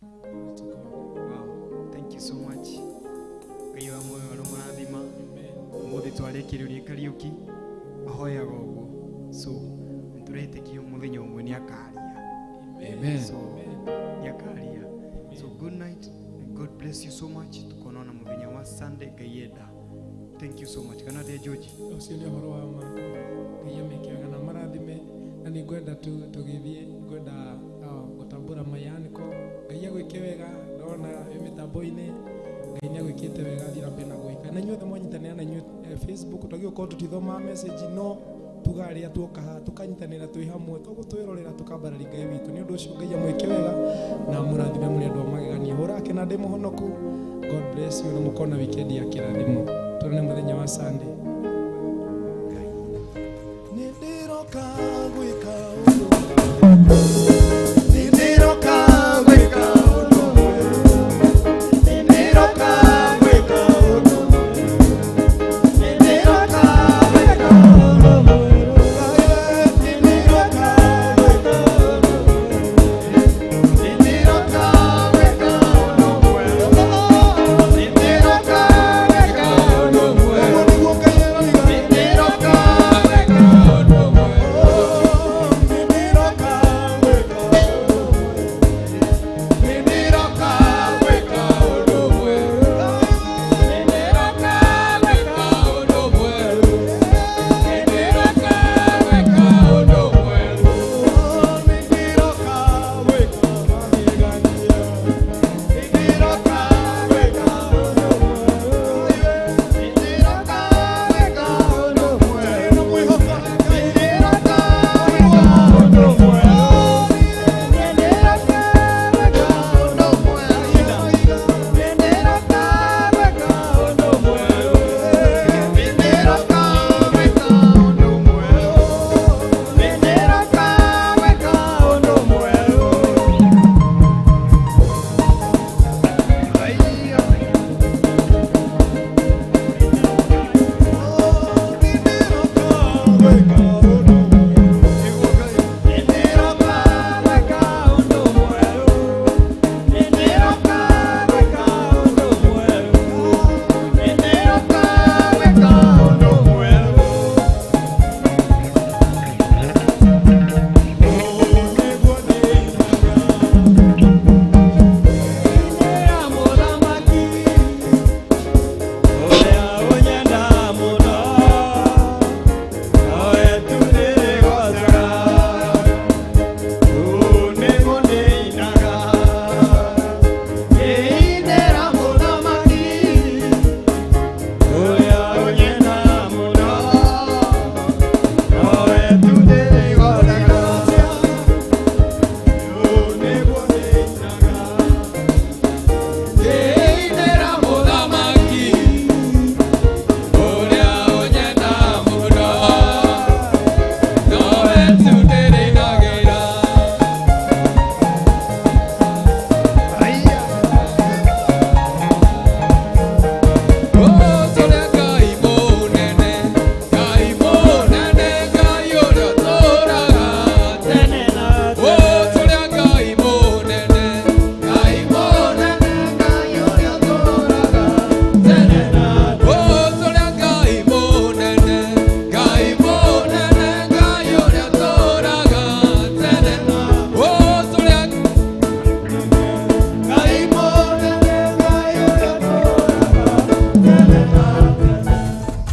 Glory to God. Wow. Thank you so much. Ngai wa muoyo aromũrathima. Amen. Ũmũthĩ twarĩkĩrĩria Kariuki ahoyaga ũguo. So nĩtũretĩkia mũthenya ũmwe nĩ akaria. Amen. So nĩ akaria. So good night and God bless you so much. Tukonana mũthenya wa Sunday Ngai enda. Thank you so much. Kana atĩa George? Ũcio nĩ ũhoro wa ma. Ngai ameke wega na marathime. Na nĩ ngwenda tu tũgĩthiĩ ngwenda gũtambũra mayaniko. Ngai agwĩke wega, ndona wĩ mĩtambo-inĩ. Ngai nĩ agwĩkĩte wega, thiĩ na mbere na gwĩka. Na inyuothe mwanyitanĩra na inyuĩ Facebook twagĩrĩirwo gũkorwo tũtithomaga message no tuga arĩa tuoka haha tũkanyitanĩra twĩ hamwe tũgũtwĩrorera tũkambararia Ngai witũ. Nĩ ũndũ ũcio Ngai amwĩke wega na amũrathime mũrĩ andũ a magegania. Hũrake na ndĩ mũhonoku. God bless you na mũkorwo na weekend ya kĩrathimo. Tuonane mũthenya wa Sunday.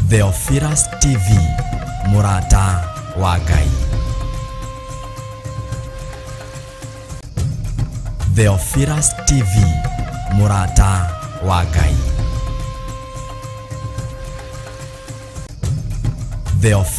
Theophilus TV, mũrata wa Ngai. Theophilus TV, mũrata wa Ngai. Theophilus